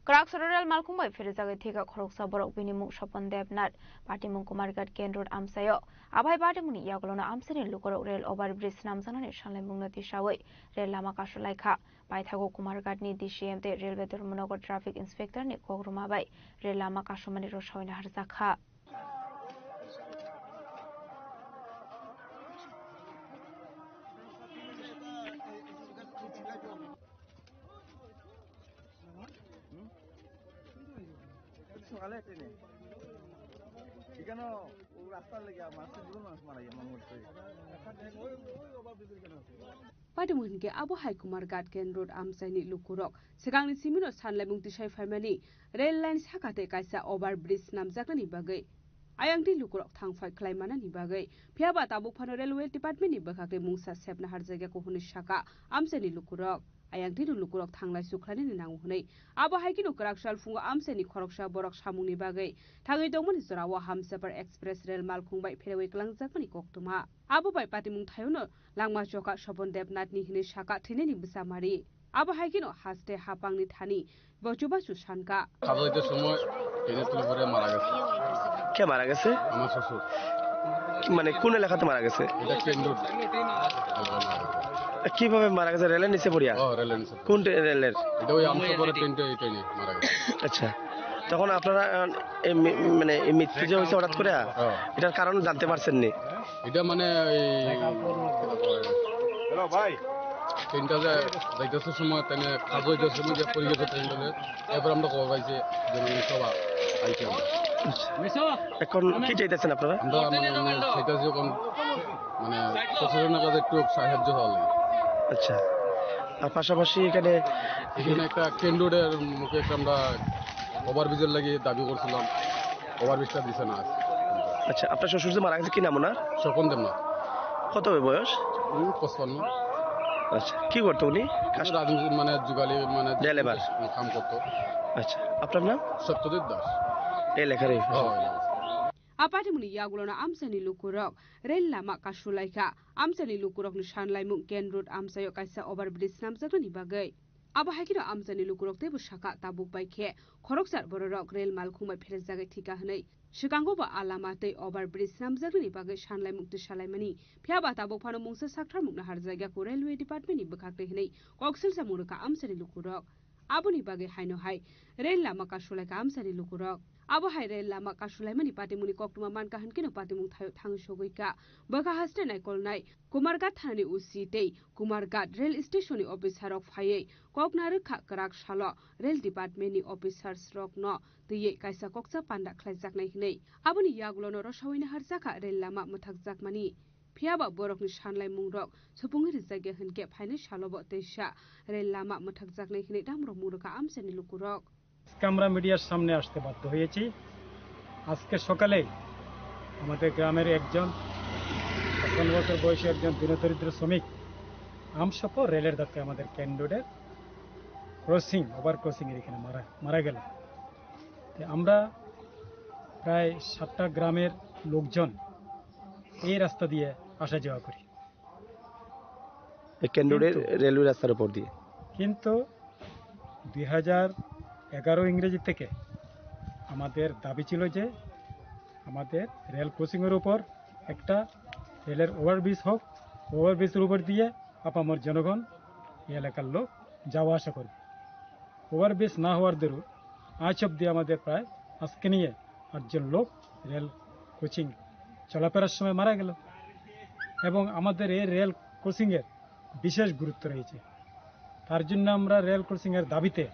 Kwrak soro rel malkhung bai pherjagwi thwikha khoroksa borok, bini mung Sopon Debnath, patimung Kumarghat Ken Road amchaio. Abai patimungni yagulono amchaini lukurok rel over bridge snamjaknani sanlaimungno tisawi rel lama kasulaikha. Paithago Kumarghatni D C M tei Railway Dharmanagar Traffic Inspectorni kokrwma bai rel lama kasumani rwsawina harjakha. Patimung hinkhe abo hai Kumarghat Ken Road amchaini lukurok swkangni simino sanlaimung tisai phaimani rel line saka tei kaisa over bridge snamjaknani bagwi ayangtwi lukurok thangphai khlai manani bagwi. Phiyaba tabuk phano Railway Department ni bwkhak tei mungsa sepna harjakya kuhunwi saka amchaini lukurok. Ayangtwi no lukurok thanglai sukhlainani nango hwnwi. Abo hai kheno kwrak sal phungo amchaini khoroksa borok samungni bagwi thangwi tongmani jorao Hamsapar Express rel malkhung bai pherewi kwlangjakmani koktwma. Abo bai patimung thaiono langma choka Sopon Debnathni hwnwi saka thwinani bwsa mari. Abo hai kheno haste hapangni thani bo chubachu sankha. খাজা হইতে সময় ট্রেনে তুলে পড়ে মারা গেছে। কে মারা গেছে? আমার শ্বশুর। কি, মানে কোন এলাকাতে মারা গেছে? এটা কেন্দ্র। কিভাবে মারা গেছে? রেলের নিচে পড়িয়া? ও, রেলের নিচে। কোন ট্রে-, রেলের? এটা ওই আমসা পরে ট্রেনটা, এই ট্রেনে মারা গেছে। আচ্ছা, তখন আপনারা আহ, এই মি- মানে এই মৃত্যু যে হয়েছে হঠাৎ করে, হ্যাঁ। এটার কারণ জানতে পারছেন নি? এটা মানে এই ট্রেনটা যে যাইতেছে সময়, তাই খাজা হইতে সময় যে পড়ে গেছে ট্রেনটা, এরপর আমরা খবর পাইছি যে মানে সব আইছে আমরা। এখন কি চাইতেছেন আপনারা? আমরা মানে সেটা যখন মানে প্রশাসনের কাছে একটু সাহায্য হওয়া লাগে। আচ্ছা, আর পাশাপাশি এখানে এখানে একটা কেন্দ্রের মুখে একটা আমরা ওভারব্রিজের লাগি দাবি করছিলাম, ওভারব্রিজটা দিছে না। আচ্ছা, আপনার শ্বশুর যে মারা গেছে, কি নাম ওনার? স্বপন দেবনাথ। কত হবে বয়স? উনি পঁচপান্ন। আচ্ছা, কি করতো উনি? উনি রাজনীতি মানে জুগালি মানে ড্রাইভার। কাম করতো। আচ্ছা, আপনার নাম? সত্যজিৎ দাস। এই এলাকারই? হ্যাঁ, এই এলাকার। Apatimungni yagulono amchaini lukurok rel lama kasulaikha. Amchaini lukurokni sanlaimung Ken Road amchaio kaisa overbridge snamjaknani bagwi. Abo hai kheno amchaini lukurok teibo sakha tabuk bai khe khoroksa bororok rel malkhung bai pherjakjagwi thwikha hwnwi. Swkango bo a lama tei overbridge snamjaknani bagwi sanlaimung tisalaimani. Phiyaba tabuk phano mungsa saktharmungno harjakya kho Railway Department ni bwkhak tei hwnwi kok silsamung rwkha amchaini lukurok. Aboni bagwi haino hai rel lama kasulaikha amchaini lukurok. Abo hai rel lama kasulaimani patimungni koktwma mankha hwnkhe no patimung thaio thang sogwi kha. Bwkha haste naikolnai Kumarghat thanani O C tei Kumarghat rail station ni officer rok phaiwi kok narwkha kwrak salo rail department ni officers rokno twiwi kaisa koksa panda khlaijaknai hwnwi. Aboni yagulono rosawino harjakha rel lama mwthakjakmani. Phiyaba borokni sanlaimungrok supungwi rijak ya hwnkhe phainai salobo teisa rel lama mwthakjaknai hwnwi damrokmung rwkha amchaini lukurok. আজকে আমরা মিডিয়ার সামনে আসতে বাধ্য হয়েছি। আজকে সকালেই আমাদের গ্রামের একজন ছাপ্পান্ন বছর বয়সী একজন দীনদরিদ্র শ্রমিক আমসপো রেলের ধাক্কায় আমাদের ক্যান্টন রোডের ক্রসিং, ওভার ক্রসিং এর এখানে মারা, মারা গেল। তো আমরা প্রায় সাতটা গ্রামের লোকজন এই রাস্তা দিয়ে আসা যাওয়া করি। এই ক্যান্টন রোডের কিন্তু রেলওয়ে রাস্তার উপর দিয়ে। কিন্তু দুই হাজার এগারো ইংরেজি থেকে আমাদের দাবি ছিল যে আমাদের রেল ক্রসিংয়ের উপর একটা রেলের ওভারব্রিজ হোক, ওভারব্রিজের উপর দিয়ে আপামর জনগণ এই এলাকার লোক যাওয়া আসা করবে। ওভারব্রিজ না হওয়ার দরুন আজ অবধি আমাদের প্রায় আজকে নিয়ে আটজন লোক রেল ক্রসিং চলাফেরার সময় মারা গেল। এবং আমাদের এই রেল ক্রসিংয়ের বিশেষ গুরুত্ব রয়েছে। তার জন্য আমরা রেল ক্রসিংয়ের দাবিতে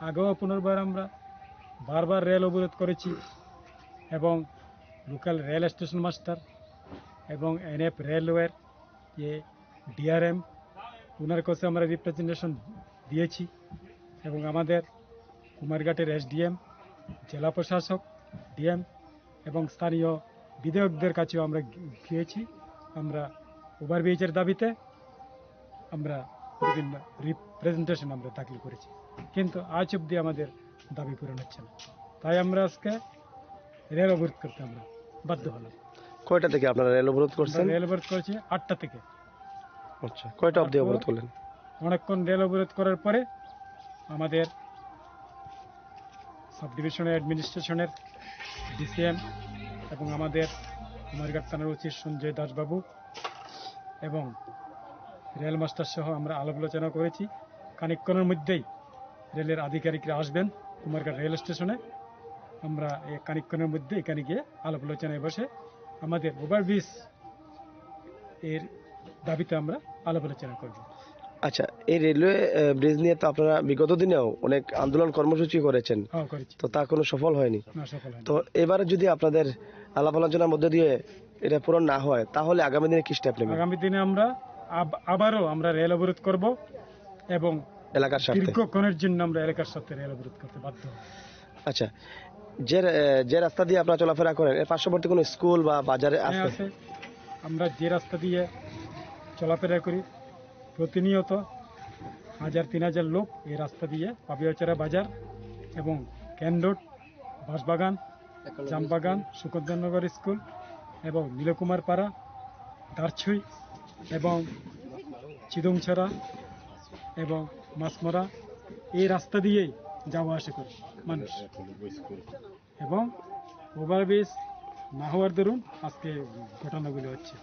আগেও পুনর্বার আমরা বারবার রেল অবরোধ করেছি এবং লোকাল রেল স্টেশন মাস্টার এবং এনএফ রেলওয়ের যে ডিআরএম, ওনার কাছে আমরা রিপ্রেজেন্টেশন দিয়েছি এবং আমাদের কুমারঘাটের এসডিএম, জেলা প্রশাসক, ডিএম এবং স্থানীয় বিধায়কদের কাছেও আমরা গি-, গিয়েছি। আমরা ওভারব্রিজের দাবিতে আমরা বিভিন্ন রিপ্রেজেন্টেশন আমরা দাখিল করেছি, কিন্তু আজ অবধি আমাদের দাবি পূরণ হচ্ছে না। তাই আমরা আজকে রেল অবরোধ করতে আমরা বাধ্য হলাম। কয়টা থেকে আপনারা রেল অবরোধ আমরা করছেন? রেল অবরোধ করেছি আটটা থেকে। আচ্ছা, কয়টা অবধি তারপর অবরোধ করলেন? অনেকক্ষণ রেল অবরোধ করার পরে আমাদের সাব ডিভিশনের অ্যাডমিনিস্ট্রেশনের ডিসিএম এবং আমাদের কুমারঘাট থানার ওসি সঞ্জয় দাসবাবু এবং রেল মাস্টার সহ আমরা আলাপ আলোচনা করেছি। খানিকক্ষণের মধ্যেই রেলের আধিকারিকরা আসবেন কুমারঘাট রেল স্টেশনে। আমরা এই খানিকক্ষণের মধ্যে এখানে গিয়ে আলাপ আলোচনায় বসে আমাদের ওভারব্রিজ এর দাবিতে আমরা আলাপ আলোচনা করব। আচ্ছা, এই রেলওয়ে আহ, ব্রিজ নিয়ে তো আপনারা বিগত দিনেও অনেক আন্দোলন কর্মসূচি করেছেন। হ্যাঁ, করেছি। তো তা কোনো সফল হয়নি। না, সফল হয়নি। তো এবারে যদি আপনাদের আলাপ আলোচনার মধ্যে দিয়ে এটা পূরণ না হয়, তাহলে আগামী দিনে কি স্টেপ নেবেন? আগামী দিনে আমরা আব- আবারও আমরা রেল অবরোধ করব এবং এলাকার স্বার্থে। দীর্ঘক্ষণের জন্য আমরা এলাকার স্বার্থে রেল অবরোধ করতে বাধ্য হব। আচ্ছা, যে আহ, যে রাস্তা দিয়ে আপনারা চলাফেরা করেন, এর পার্শ্ববর্তী কোনো স্কুল বা বাজারে হ্যাঁ, আসতে? আছে। আমরা যে রাস্তা দিয়ে চলাফেরা করি, প্রতিনিয়ত হাজার তিন হাজার লোক এই রাস্তা দিয়ে পাবিয়াচড়া বাজার এবং ক্যান্ট রোড, বাঁশবাগান, জামবাগান, সুকুন্দননগর স্কুল এবং নীলকুমার পাড়া, দারছুই এবং চিদংছড়া এবং মাছমরা এই রাস্তা দিয়েই যাওয়া আসা করে মানুষ। এবং ওভারব্রিজ না হওয়ার দরুন আজকে ঘটনাগুলি হচ্ছে।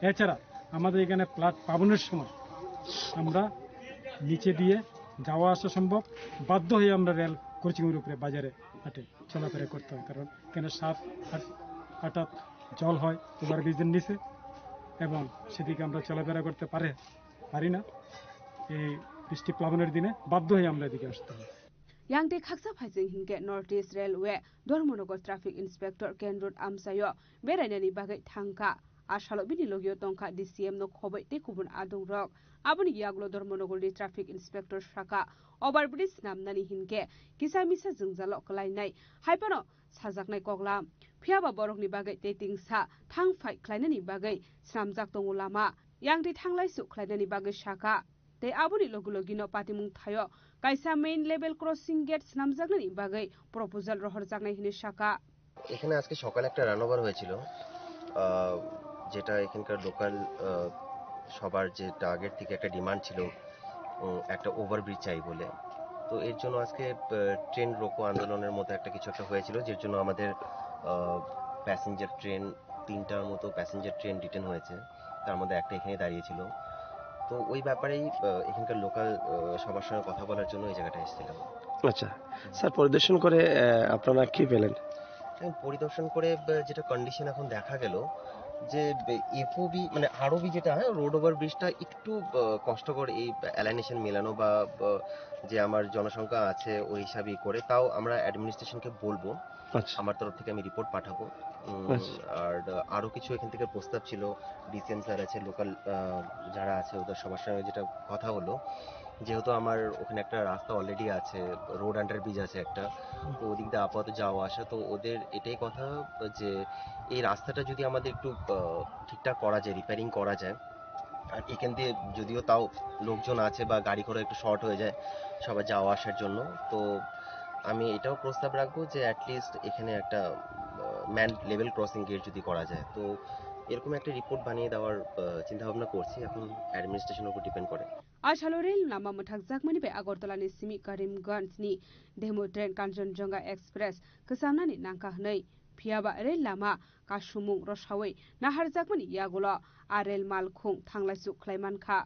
এছাড়া আমাদের এখানে প্লাট পাবনের সময় আমরা নিচে দিয়ে যাওয়া আসা সম্ভব, বাধ্য হয়ে আমরা রেল ক্রসিংয়ের উপরে বাজারে হাটে চলাফেরা করতে হয়, কারণ এখানে সাত আট আট আট জল হয় ওভারব্রিজের নিচে, এবং সেদিকে আমরা চলাফেরা করতে পারে পারি না। এই বৃষ্টি প্লাবনের দিনে বাধ্য হয়ে আমরা এদিকে আসতে হয়। Yang tei khaksa phaising hinkhe North East Railway Dharmanagar Traffic Inspector Kendrut amchaio berainani bagwi thangkha. A salo bini logio tongkha D C M no khoboi tei kubun adongrok. Aboni yagulo Dharmanagarni Traffic Inspector saka, overbridge snamnani hinkhe kisa misa jwngjalo kwlainai, haiphano sajaknai koklam. Phiyaba borokni bagwi tei tingsa thang phai khlainani bagwi snamjak tongo lama. Yang tei thanglai su khlainani bagwi saka. Tei aboni logi logino patimung thaio kaisa main level crossing gate snamjaknani bagwi proposal rohorjaknai hwnwi saka. এখানে আজকে সকালে একটা run over হয়েছিল, আহ, যেটা এখানকার লোকাল সবার যে টার্গেট থেকে একটা ডিমান্ড ছিল, উম, একটা ওভারব্রিজ চাই বলে। তো এর জন্য আজকে ট্রেন রোকো আন্দোলনের মতো একটা কিছু একটা হয়েছিল, যার জন্য আমাদের প্যাসেঞ্জার ট্রেন, তিনটার মতো প্যাসেঞ্জার ট্রেন ডিটেন হয়েছে, তার মধ্যে একটা এখানে দাঁড়িয়েছিল। তো ওই ব্যাপারেই আহ, এখানকার লোকাল সবার সঙ্গে কথা বলার জন্য এই জায়গাটা এসেছিলাম। আচ্ছা, স্যার, পরিদর্শন করে আহ, আপনারা কি পেলেন? এবং পরিদর্শন করে আহ, যেটা কন্ডিশন এখন দেখা গেল যে এফওবি মানে আরওবি যেটা হয়, রোড ওভার ব্রিজটা একটু আহ, কষ্টকর এই অ্যালাইনেশন মেলানো বা আহ, যে আমার জনসংখ্যা আছে ওই হিসাবেই করে, তাও আমরা অ্যাডমিনিস্ট্রেশনকে বলবো, আচ্ছা। আমার তরফ থেকে আমি রিপোর্ট পাঠাবো। উম, আচ্ছা। আর আহ, আরও কিছু এখান থেকে প্রস্তাব ছিল, ডিসিএম স্যার আছে, লোকাল যারা আছে ওদের সবার সঙ্গে যেটা কথা হলো, যেহেতু আমার ওখানে একটা রাস্তা অলরেডি আছে, রোড আন্ডারব্রিজ আছে একটা, তো ওদিক দিয়ে আপাতত যাওয়া আসা, তো ওদের এটাই কথা যে এই রাস্তাটা যদি আমাদের একটু আহ, ঠিকঠাক করা যায়, রিপেয়ারিং করা যায়, আর এখান দিয়ে যদিও তাও লোকজন আছে বা গাড়ি ঘোড়া একটু শর্ট হয়ে যায় সবার যাওয়া আসার জন্য, তো আমি এটাও প্রস্তাব রাখবো যে অ্যাটলিস্ট এখানে একটা ম্যান লেভেল ক্রসিং গেট যদি করা যায়, তো এরকম একটা রিপোর্ট বানিয়ে দেওয়ার আহ, চিন্তা ভাবনা করছি। এখন অ্যাডমিনিস্ট্রেশনের উপর ডিপেন্ড করে। A salo rel lama mwthakjakmani bai Agartala ni simi Karimganj ni Demo train Kanchenjunga Express kwchamnani nangkha hwnwi, phiyaba rel lama kasumung rosawi naharjakmani yagulo a rel malkhung thanglaisu khlai mankha.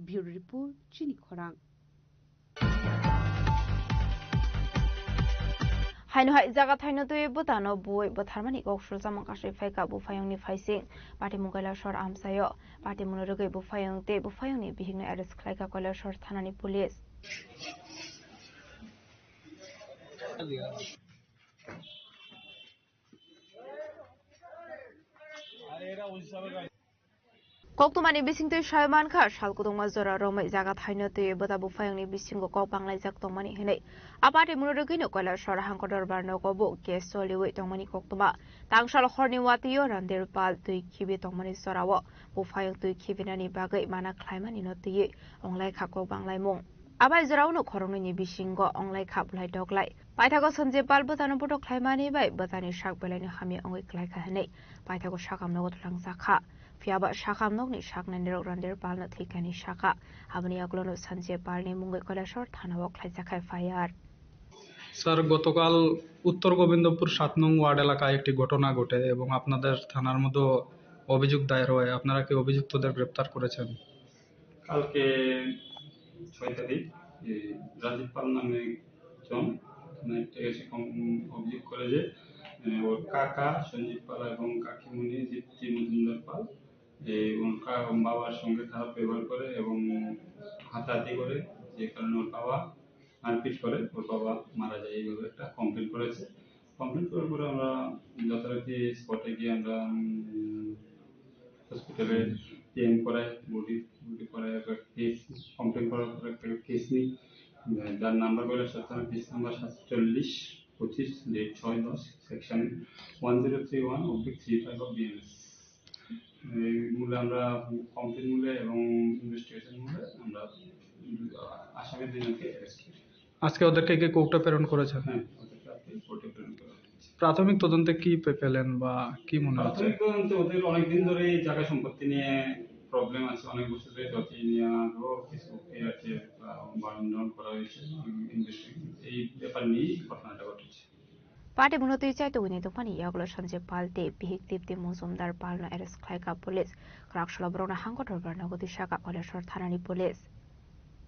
Bureau Report, Chini Khorang. Haino hai jaga thaino twi bwtano bui bwtharmani kok sujamung kasui phaikha buphaiyungni phaising. Patimung Kailasor amchaio. Patimungno rwgwi buphaiyung tei buphaiyungni bihikno arrest khlaikha Kailasor thanani police. Koktwmani bisingtwi sai mankha, sal kwdwngma jora romwi jaga thaino twi bwta buphaiyungni bisingo kok banglaijak tongmani hwnwi. A patimungno rwgwino Kailasor hangkor dorbar nogo bo case choliwi tongmani koktwma. Tangsal horni watio Randir Pal twi khibi tongmani jorao buphaiyung twi khibinani bagwi mana khlaimanino twiwi wnglaikha kok banglaimung. Abai jorao no khoroknwini bisingo wnglaikha bwlai doglai. Paithago Sanjay Pal bwtano botok khlaimani bai bwtani sak belaino hamya wngwi klaikha hwnwi paithago sakam nogo twlangjakha. Phiya ba sakha nokni saknani rok Randir Palno thwikani sakha. Aboni yagulono Sanjay Palni mungwi Kailasor thanao khlaijakha F I R. Sir, gotokal উত্তর গোবিন্দপুর সাত নং ওয়ার্ড এলাকায় একটি ঘটনা ঘটে এবং আপনাদের থানার মধ্যে অভিযোগ দায়ের হয়। আপনারা কি অভিযুক্তদের গ্রেপ্তার করেছেন? কালকে ছয় তারিখ, এই রাজীব পাল নামে একজন, মানে, একটা এসে কম-, অভিযোগ করে যে, এ, ওর কাকা সঞ্জীব পাল এবং কাকিমুনি দীপ্তি মজুমদার পাল, এই, ওর কা-, বাবার সঙ্গে খারাপ ব্যবহার করে এবং হাতাহাতি করে, যে কারণে ওর বাবা মারপিট করে, ওর বাবা মারা যায়, এইভাবে একটা কমপ্লেন করেছে। কমপ্লেন করার পরে আমরা যথারীতি স্পটে গিয়ে আমরা, উম, হসপিটালে পিএম করাই, বডি, বডি করাই, একটা কেস, কমপ্লেন করার পরে একটা কেস নিই, যার নাম্বার বলে সাতচল্লিশ, কেস নাম্বার সাতচল্লিশ পঁচিশ, ডেট ছয় দশ, section one zero three one oblique three five of BNS. এই মূলে আমরা কমপ্লেন মূলে এবং ইনভেস্টিগেশন মূলে আমরা আসামি দুজনকে অ্যারেস্ট করি। আজকে ওদেরকে কি কোর্টে প্রেরণ করেছেন? হ্যাঁ, ওদেরকে আজকে কোর্টে প্রেরণ করা হয়েছে। প্রাথমিক তদন্তে কি পে-, পেলেন বা কি মনে হচ্ছে? প্রাথমিক তদন্তে ওদের অনেকদিন ধরে এই জায়গা সম্পত্তি নিয়ে প্রবলেম আছে, অনেক বছর ধরে জটিল নিয়ে আরও কিছু ইয়ে আছে, আহ, বার্ন ডাউন করা হয়েছে, ইনভেস্টিগেশন এই ব্যাপার নিয়েই ঘটনাটা ঘটেছে। Party mungno twi chai tongwini tongmani yagulo Sanjay Pal tei bihik Dipti Mojumdar Palno arrest khlaikha police. Kwrak salo borokno hangko dorbar nogo twi saka Kailasor thanani police.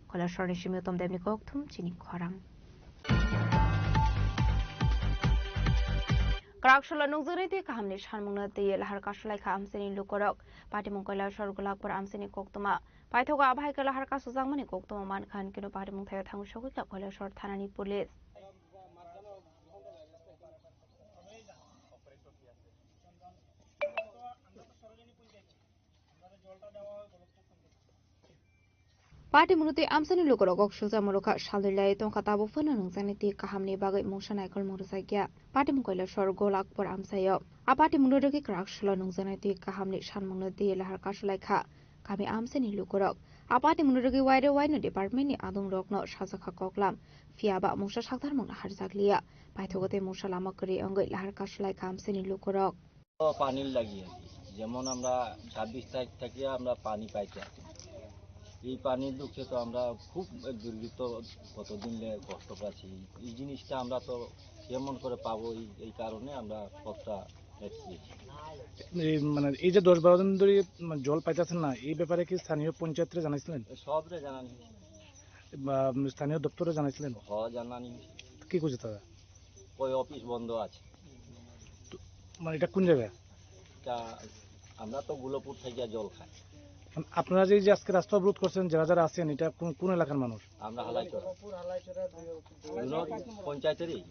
Kailasorni simi Uttom Debni kokthum chini khorang. Kwrak salo nungjaknai twi kahamni sanmungno twiwi lahar kasulaikha amchaini lukurok. Patimung Kailasor Golakpur amchaini koktwma. Paithago abo hai khe lahar kasujakmani koktwma mankha hwn kheno patimung thaio thangwi sogwikha Kailasor thanani police. Patimungno twi amchaini lukurok kok sujak murukha, salnwi lai tongkha, tabuk phano nungjaknai twi kahamni bagwi mungsa naikolmung rwjakya. Patimung Kailasor Golakpur amchaio. A patimungno rwgwi kwrak salo nungjaknai twi kahamni sanmungno twi lahar kasulaikha kami amchaini lukurok. A patimungno rwgwi waire waino departmentni adongrokno sajakha koklam, phiya ba mungsa sakdarmungno harjakliya. Paithago tei mungsa lama kwrwi wngwi lahar kasulaikha amchaini lukurok. তো পানির লাগি আর কি। যেমন আমরা ছাব্বিশ তারিখ থেকে আমরা পানি পাইতে আছি, এই পানির দুঃখে তো আমরা খুব দুর্ভিক্ষ, কতদিন লে কষ্ট পাচ্ছি। এই জিনিসটা আমরা তো কেমন করে পাবো, এই, এই কারণে আমরা পথটা এসেছি। এই মানে এই যে দশ বারো দিন ধরে মানে জল পাইতেছেন না, এই ব্যাপারে কি স্থানীয় পঞ্চায়েতরে জানাইছিলেন? সবরে জানানি হয়েছে। বা স্থানীয় দপ্তরে জানাইছিলেন? হ, জানানি হয়েছে। কি কইছে তারা? ওই অফিস বন্ধ আছে। তো, মানে, এটা কোন জায়গা? এটা আমরা তো গোলাপপুর থেকে জল খাই। মানে, আপনারা যে, এই যে আজকে রাস্তা অবরোধ করছেন, যারা যারা আছেন, এটা কোন, কোন এলাকার মানুষ? আমরা হালাইচড়া। পঞ্চায়েতেরই।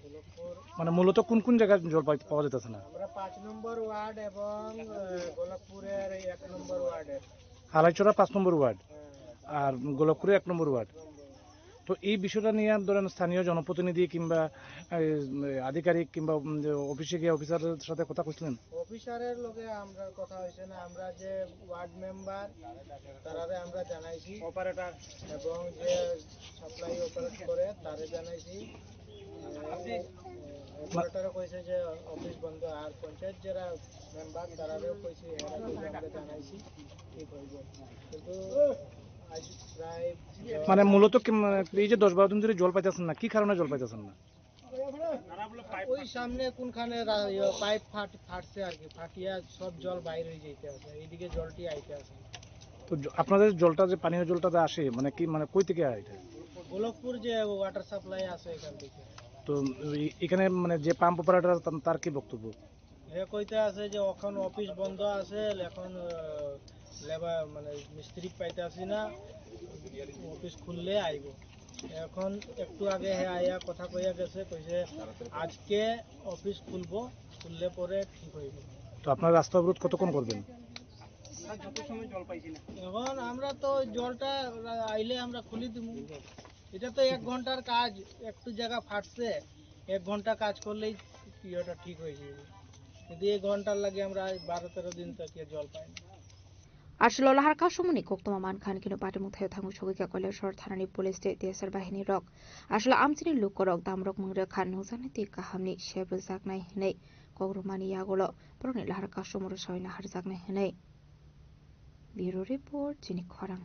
মানে, মূলত কোন কোন জায়গায় জল পাই-, পাওয়া যেতেছে না? আমরা পাঁচ নম্বর ওয়ার্ড এবং, আহ, গোলাপপুরের এই এক নম্বর ওয়ার্ডের। হালাইচড়া পাঁচ নম্বর ওয়ার্ড। হ্যাঁ। আর গোলাপপুরে এক নম্বর ওয়ার্ড। তো এই বিষয়টা নিয়ে ধরেন স্থানীয় জনপ্রতিনিধি কিংবা, এ, আধিকারিক কিংবা, উম, যে অফিসে গিয়ে অফিসারের সাথে কথা কইছিলেন? অফিসারের লগে আমরা কথা হয়েছে না, আমরা যে ওয়ার্ড মেম্বার তারারে আমরা জানাইছি, অপারেটর এবং যে সাপ্লাই অপারেট করে তারে জানাইছি। অপারেটরে কইছে যে অফিস বন্ধ, আর পঞ্চায়েত যারা মেম্বার তারারেও কইছি, এরা কইছে আমরা জানাইছি, ঠিক হইব। কিন্তু আজ প্রায় মানে মূলত কি, মানে, এই যে দশ বারো দিন ধরে জল পাইতেছেন না, কি কারণে জল পাইতেছেন না? ওই সামনে কোনখানে রা-, ইয়ে, পাইপ ফাট-, ফাটছে আর কি, ফাটিয়া সব জল বাইরে হয়ে যেতে আছে, এইদিকে জলটি আইতে আছে। তো জ-, আপনাদের জলটা, যে পানীয় জলটা যে আসে, মানে কি, মানে কই থেকে আয় এটা? গোলকপুর যে ওয়াটার সাপ্লাই আছে এখান থেকে। তো এই, এখানে মানে যে পাম্প অপারেটর, তার, তার কি বক্তব্য? এ কইতে আছে যে এখন অফিস বন্ধ আছে, এখন, আহ, লেবার মানে মিস্ত্রি পাইতে আসি না, অফিস খুললে আইব। এখন একটু আগে হে আইয়া কথা কইয়া গেছে, কইছে আজকে অফিস খুলবো, খুললে পরে ঠিক হইব। তো আপনারা রাস্তা অবরোধ কতক্ষণ করবেন? আমরা যত সময় জল পাইছি না। এখন আমরা তো জলটা আইলে আমরা খুলি দিব। এটা তো এক ঘন্টার কাজ, একটু জায়গা ফাটছে, এক ঘন্টা কাজ করলেই ইয়েটা ঠিক হয়ে যাবে। কিন্তু এক ঘন্টার লাগে আমরা বারো তেরো দিন থেকে জল পাই না। Aswk lahar kasumani koktwma mankha hwn kheno patimung thaio thangwi sogwikha Kailasor thanani police tei T S R bahini rok. Aswk amchini lukurok damrok mung rwkha nungjaknai twi kahamni sep rwjaknai hwnwi kok rwmani yagulo borokni lahar kasumung rwsawino harjaknai hwnwi. Bureau Report, chini khorang.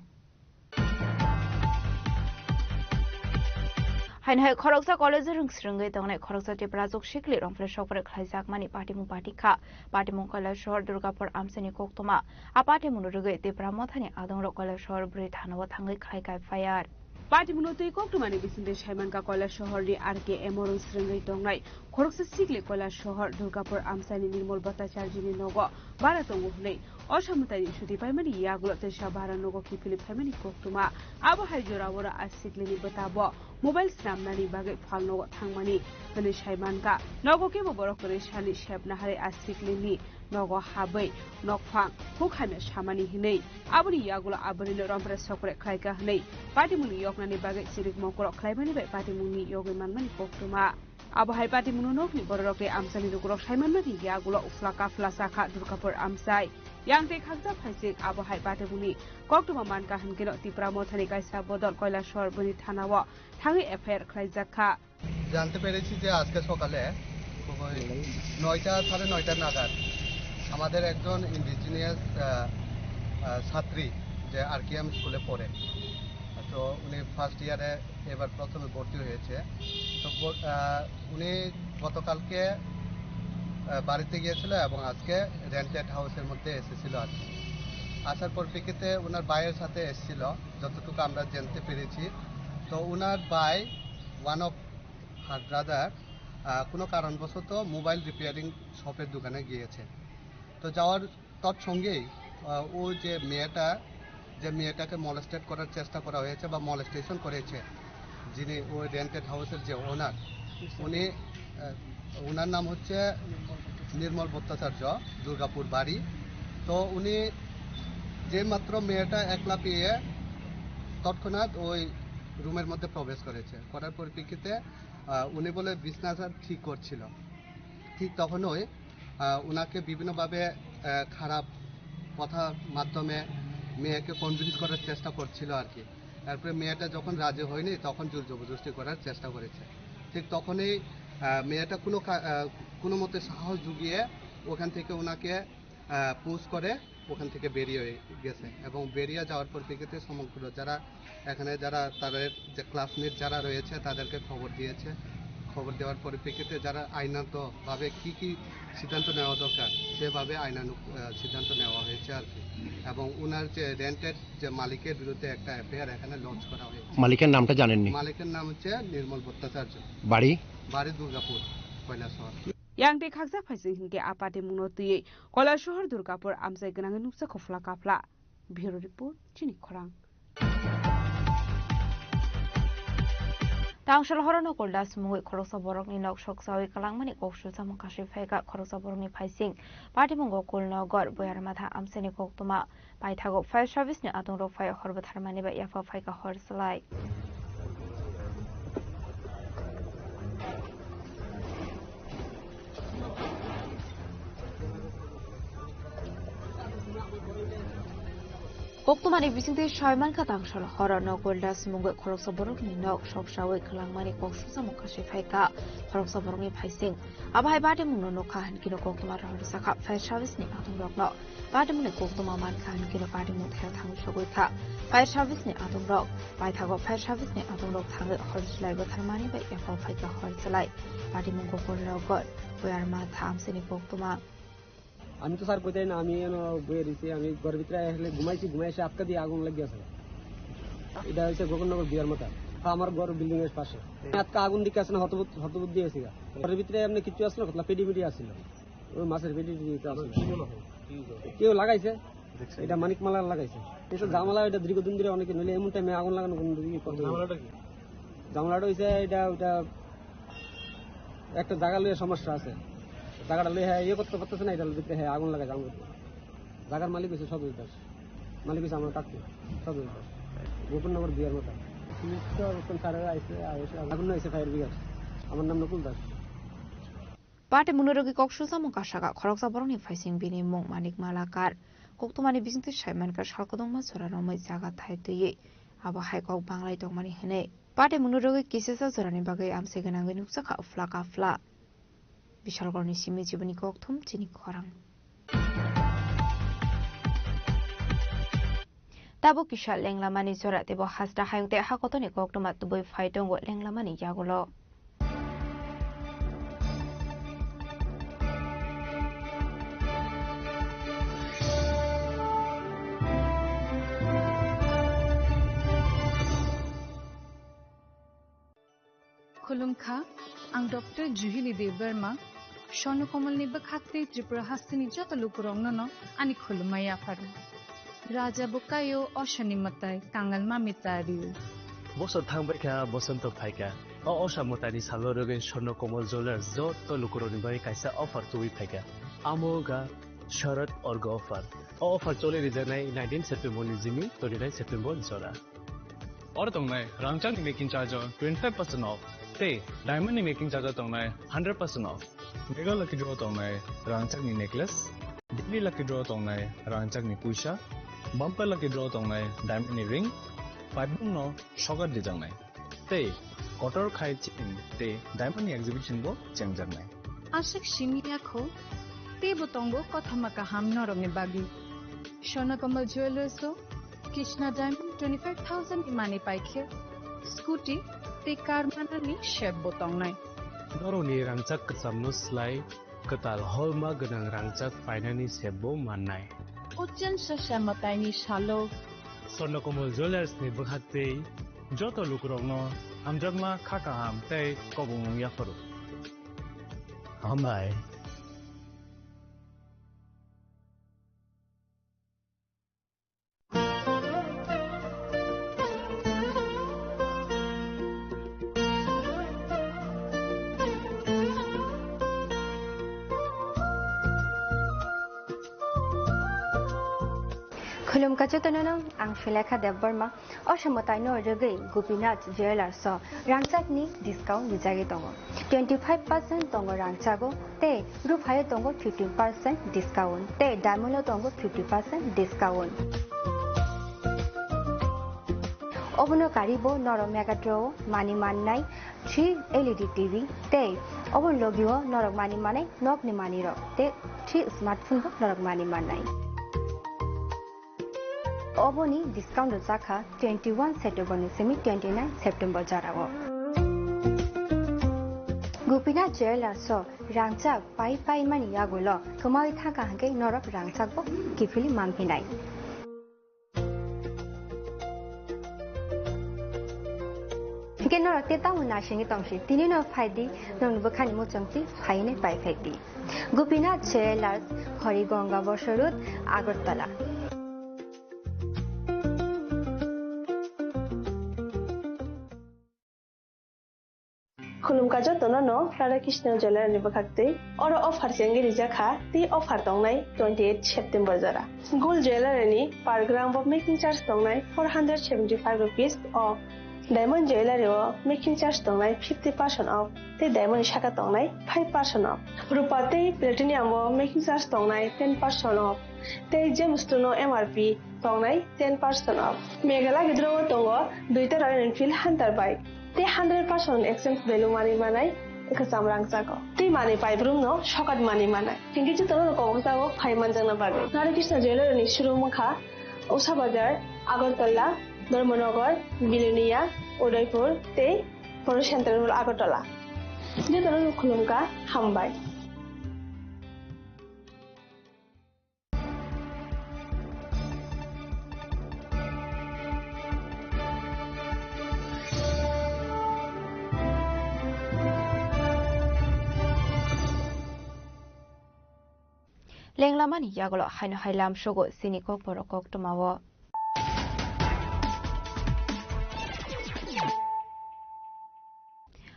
Haino hai khoroksa college-o rwng swrwngwi tongnai khoroksa Tiprajwk sikli rwngphre sokphre khlaijakmani patimung patikha. Patimung Kailasahar Durgapur amchaini koktwma. A patimungno rwgwi Tipra Mothani adongrok Kailasahar bwrwi thanao thangwi khlai kha F I R. Patimungno twi koktwmani bisingtwi saimankha Kailasahar ni R K M o rwng swrwngwi tongnai khoroksa sikli Kailasahar Durgapur amchaini Nirmal Bhattacharjini nogo bara tongo hwnwi. O samwtaini chuti paimani yagulo teisa bara nogo kiphilwi phaimani koktwma. Abo hai jora oro a siklini bwtabo mobile swnamnani bagwi phalnogo thangmani hwnwi sai mankha. Nogo kebo borok kwrwi sani sep naharwi a siklini nogo habwi nokphang huk hamya samani hwnwi. Aboni yagulo a bwrwino romphre sokphre khlaikha hwnwi patimungni yoknani bagwi chirik mokorok khlaimani bai patimungni yogwi manmani koktwma. Abo hai patimungno nokni bororokni amchaini lukurok saimanmani yagulo ufla kafla sakha Durgapur amchai. Yang tei khakjak phaising abo hai patimungni koktwma mankha hwnkhe no Tipra Mothani kaisa bodol Kailasahar bwrwi thanao thangwi F I R khlaijakha. জানতে পেরেছি যে আজকে সকালে ওই নয়টা, সাড়ে নয়টা নাগাদ আমাদের একজন ইন্ডিজিনিয়াস ছাত্রী, যে আরকেএম স্কুলে পড়ে, তো উনি ফার্স্ট ইয়ারে এবার প্রথমে ভর্তি হয়েছে। তো ব- আহ, উনি গতকালকে আহ, বাড়িতে গিয়েছিল এবং আজকে রেন্টেড হাউসের মধ্যে এসেছিল আর কি। আসার পর প্রেক্ষিতে ওনার ভাইয়ের সাথে এসেছিল, যতটুকু আমরা জানতে পেরেছি। তো ওনার ভাই, ওয়ান অফ হার ব্রাদার, কোনো কারণবশত মোবাইল রিপেয়ারিং শপের দোকানে গিয়েছে। তো যাওয়ার তৎসঙ্গেই আহ, ও যে মেয়েটা, যে মেয়েটাকে মলেস্টেড করার চেষ্টা করা হয়েছে বা মলেস্টেশন করেছে, যিনি ওই রেন্টেড হাউসের যে ওনার, উনি, আহ, ওনার নাম হচ্ছে নির্মল ভট্টাচার্য, দুর্গাপুর বাড়ি। তো উনি যে মাত্র মেয়েটা একলা পেয়ে তৎক্ষণাৎ ওই রুমের মধ্যে প্রবেশ করেছে, করার পরিপ্রেক্ষিতে আহ, উনি বলে বিছনাটা ঠিক করছিল। ঠিক তখনই আহ, ওনাকে বিভিন্নভাবে আহ, খারাপ কথার মাধ্যমে মেয়েকে কনভিন্স করার চেষ্টা করছিল আর কি। এরপরে মেয়েটা যখন রাজি হয়নি, তখন জোর জবরদস্তি করার চেষ্টা করেছে। ঠিক তখনই আহ, মেয়েটা কোনো কা- আহ, কোনো মতে সাহস জুগিয়ে ওখান থেকে ওনাকে আহ, পুশ করে ওখান থেকে বেরিয়ে গেছে এবং বেরিয়ে যাওয়ার পরিপ্রেক্ষিতে সমগ্র যারা এখানে যারা তাদের যে ক্লাসমেট যারা রয়েছে তাদেরকে খবর দিয়েছে। খবর দেওয়ার পরিপ্রেক্ষিতে যারা আইনানুগতভাবে কি কি সিদ্ধান্ত নেওয়া দরকার সেভাবে আইনানুগ আহ, সিদ্ধান্ত নেওয়া হয়েছে আর কি। এবং ওনার যে রেন্টের যে মালিকের বিরুদ্ধে একটা এফআইআর এখানে লঞ্চ করা হয়েছে। মালিকের নামটা জানেননি? মালিকের নাম হচ্ছে নির্মল ভট্টাচার্য। বাড়ি? বাড়ি দুর্গাপুর, Kailashahar. Yang tei khakjak phaising hinkhe a patimungno twiwi Kailasahar Durgapur amchai gwnangwi nukjakha ufla kafla. Bureau Report, chini khorang. Tangsal horo Nokol Das mungwi khoroksa borokni nok soksawi kwlangmani kok sujamung kasui phaikha khoroksa borokni phaising. Patimung Gokul Nogor, Boyarmatha amchaini koktwma. Paithago fire service ni adongrok phai hor bwtharmani bai yapha phaikha hor swlai. Koktwmani bisingtwi saimankha tangsal horo Nokol Das mungwi khoroksa borokni nok soksawi kwlangmani kok sujamung kasui phaikha khoroksa borokni phaising. Abo hai patimungno nukha hinkhe koktwma rohor sakha fire service ni adongrokno. Patimungni koktwma mankha hinkhe patimung thaya thangwi sogwi kha. Fire service ni adongrok paithago fire service ni adongrok thangwi hor swlai bwtharmani bai yapha phaikha hor swlai. Patimung Gokul Nogor, Boyarmatha amchaini koktwma. আমি তো স্যার কইতাই না, আমি এনো বইয়ে রইছি, আমি ঘরের ভিতরে আসলে ঘুমাইছি, ঘুমাই এসে আটকা দিয়ে আগুন লেগে গেছে। এটা হচ্ছে গোকুলনগর বিয়ার মাথা, আমার ঘর বিল্ডিং এর পাশে। আটকা আগুন দিকে আছে না, হতবুদ্ধ, হতবুদ্ধি হয়েছে গা। ঘরের ভিতরে এমনি কিছু আসলো, কতলা পেডি মেডি আসলো, ওই মাছের পেডি টেডি তো আসলো। কি মনে হয়? কি করে? কেউ লাগাইছে, দেখছেন? এটা মানিক মালা লাগাইছে। এটা ঝামেলা, এটা দীর্ঘদিন ধরে অনেকে, নইলে এমন টাইমে আগুন লাগানো কোনো দিকে করতে পারে। ঝামেলাটা কি? ঝামেলাটা হইছে এটা, ওটা একটা জায়গা লইয়া সমস্যা আছে। জায়গাটা লইয়া হ্যাঁ ইয়ে করতে পারতেছে না, এটার ভিতরে হ্যাঁ আগুন লাগাইছে আগুন করতে। জায়গার মালিক হইছে সদর দাস, মালিক হইছে আমার কাকু সদর দাস, গোকুলনগর বিয়ার মাথা। পুলিশ তো এখন স্যারেরা আইসে, আইসে আগুন হয়েছে ফায়ার ব্রিগেড। আমার নাম নকুল Das. Patimungno rwgwi kok sujamung kasaka khoroksa borokni phaising bini mung Manik Malakar. Koktwmani bisingtwi saimankha salkadongma jora romwi jaga thai twiwi abo hai kok banglai tongmani hwnwi. Patimungno rwgwi kisisa jorani bagwi amchai gwnangwi nukjakha ufla kafla. Bishalgarhni simi jiboni kokthum chini khorang. Tabuk kisa lenglamani jora teibo hasta hayung tei hakotorni koktwma tubui phai tongo lenglamani yagulo. Khulumkha, ang Doctor Juhili Debbarma, Swarno Komolni bwkhak tei Tripura hasteni joto lukurokno no ani khulumma yapharma. Raja bo kaio, osani mwtai, kangal mami ta rio. Bosor thangbaikha, bosonto phaikha. O osa mwtaini salo rwgwi Swarno Komol Jewellers joto lukurokni bagwi kaisa offer tubui phaikha. Amo wngkha Sharad Orgo offer. O offer choli rijaknai nineteen September ni simi twenty-nine September jora. Oro tongnai rangchakni making charge o twenty-five percent off, tei diamond ni making charge o tongnai hundred percent off. Mega lucky draw tongnai rangchakni necklace, daily lucky draw tongnai rangchakni puisa, bumper lucky draw tongnai diamond ni ring, paibung no sokat dijaknai. Tei kotor khai chain tei diamond ni exhibition bo chengjaknai. Aswk simi yakho, teibo tongo kothoma kaham norokni bagwi. Swarno Komol Jewellers o Krishna Diamond twenty-five thousand ni manwi paikhe, scooty tei car manani set bo tongnai. Norokni rangchak kwchamno slai kwtal holma gwnang rangchak painani set bo mannai. Ochen sasa mwtaini salo Swarno Komol Jewellers ni bwkhak tei joto lukurokno hamjakma kha kaham tei kobong wng yapharo. Hambai. Khulumkha jotono, ang Sulekha Debbarma. O somo taino rwgwi Gopinath Jewellers o rangchakni discount rijagwi tongo. Twenty five percent tongo rangchago tei ruphaio tongo fifteen percent discount tei diamond o tongo fifty percent discount. Obono karibo norok Mega Draw o mani mannai three L E D T V tei obo logio norok mani manai nokni manwirok tei three smartphone bo norok mani mannai. Oboni discount rwjakha twenty one September ni simi twenty nine September jorao. Gopinath Jewellers o rangchak pai pai mani yagulo kwmawi thangkha hwnkhe norok rangchak bo kiphilwi manphinai. Hwnkhe norok tei tamo naisingwi tongsi, tini no phaidi, nokni bwkhani muchungtwi phainai pai phaidi. Gopinath Jewellers, Hori Ganga Bosor Road, Agartala. Khulumkha jotono no Radha Krishna Jewellery ni bwkhak twi. Oro offer chengwi rijak kha, tei offer tongnai twenty eight September jora. Gold Jewellery ni per gram bo making charge tongnai four hundred seventy five rupees o. Diamond Jewellery o making charge tongnai fifty percent off, tei diamond ni saka tongnai five percent off. Rupa tei platinum o making charge tongnai ten percent off, tei gemstone o M R P tongnai ten percent off. Meghalaya gidro o tongo duita Royal Enfield Hunter bike, tei hundred percent exchange value manwi manai kwcham rangchak o. Tei manwi paibrumno sokat manwi manai. Hinkhe jotono koboksago phai manjakna bagwi. Radha Krishna Jewellery ni showroom wngkha Usha Bazar, Agartala, Dharmanagar, Bilonia, Udaipur tei Photo Centre Road, Agartala. Jotono khulumkha, hambai. Lenglamani yagulo haino hai lamsogo chini kokborok koktwmao.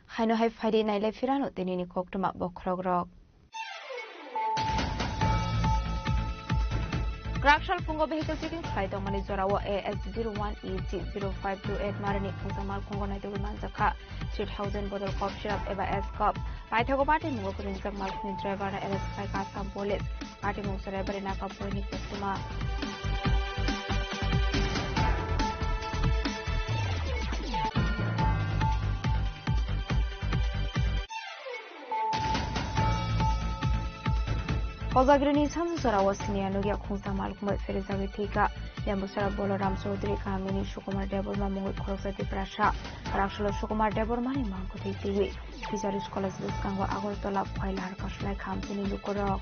Haino hai phaidi nailai phirano tinini koktwma bokhorokrok. Kwrakshal phungo vehicle checking khlai tongmani jorao A S zero one E G zero five two eight marini phungsa malkhungo naitugwi manjakha three thousand bodol cough syrup eba S cough. Paithago party mungo kwrwngjak malkhungni driver no arrest khlai Assam Police. Party mung Saraibari Naga Boini koktwma. Kojagrini samsara o siniya nugya khungsa malkhung bai pherijagwi thwikha. Lembusara Boloram Chaudhary kamini Sukumar Debbarma mungwi khoroksa Tiprasa. Raksolo Sukumar Debbarmani mangkotwi twiwi Fisheries College bwskango Agartala phai lahar kasulai kha amchaini lukurok.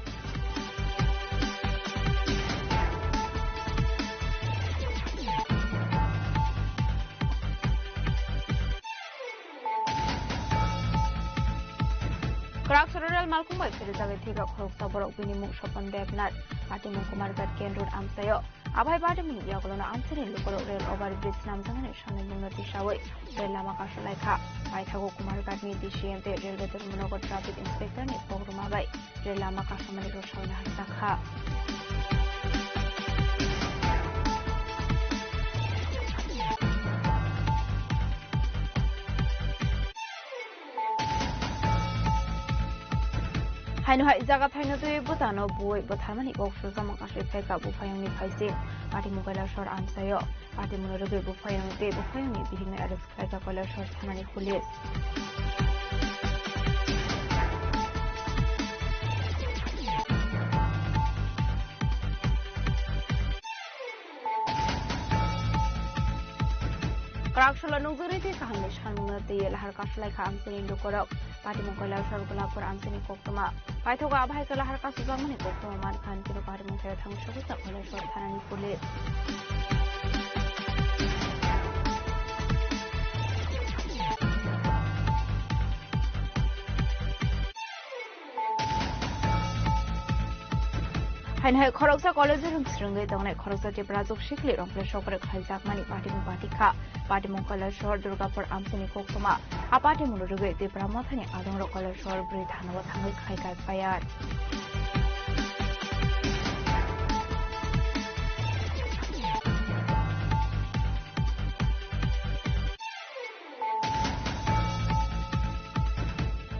Kwrak Sororel malkhung bai pherijagwi thwikha khoroksa borok, bini mung Sopon Debnath, patimung Kumarghat Ken Road amchaio. Abai patimung yagulono amchaini lukurok rel over bridge namjaknai samni mungno tisawi rel lama kasulai kha. Paithago Kumarghatni D C M tei Railway Dharmanagar Traffic Inspectorni kokrwma bai rel lama kasamani rwsongna hamjakha. Haino hai jaga thaino twi bwtano buwi bwtharmani kok sujamung aswk phaikha buphayungni phaising. Patimung Kailasor amchaio. Patimungno rwgwi buphayung tei buphayungni bihikno arrest khlaikha Kailasor thanani police. Kwrak salo nukjagwi tei kahamni sanmungno twiwi lahar kasulai kha amchaini lukurok. Patimung Kailasor Golapur amchaini koktwma. Paithago abai khe lahar kasujakmani koktwma mankha, hwnwi patimung thaio thangwi sogwi kha Kailasor thanani police. Haino hai khoroksa college-o rwng swrwngwi tongnai khoroksa Tiprajwk sikli rwngphre sokre khlaijakmani patimung batikha. Patimung Kailasor Durgapur amchaini koktwma. A patimungno rwgwi Tipra Mothani adongrok Kailasor bwrwi thanao thangwi khlai kha F I R.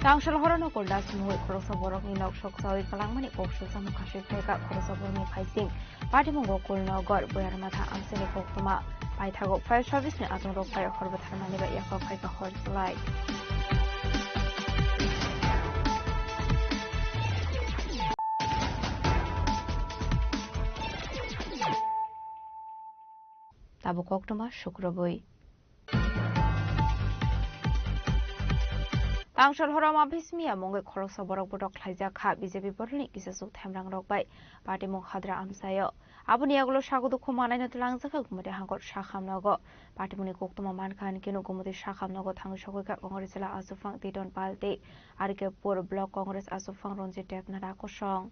Tangsal horono Kuldas mungwi khoroksa borokni nok soksawi kwlangmani kok sujamung khaswi phaikha khoroksa borokni phaising. Patimungo Kulnogor, Boyarmatha amchaini koktwma. Paithago fire service ni adongrok bai hor bwtharmani bai yaphak phaikha hor chwlai. Tabuk koktwma sukrubwi. Tangsal horo Mafis Miya mungwi khoroksa borok botok khlaijak kha B J P bororokni kisachuk themrangrok bai patimung hadra amchaio. Aboni yagulo sago dukhu manaino twlangjakha Gumati hangkor Sakham nogo. Patimungni koktwma mankha hinkhe no Gumati Sakham nogo thangwi sogwi kha Congress jila achukphang Titon Pal tei R K Pur Block Congress achukphang Ranjit Debnath kosong.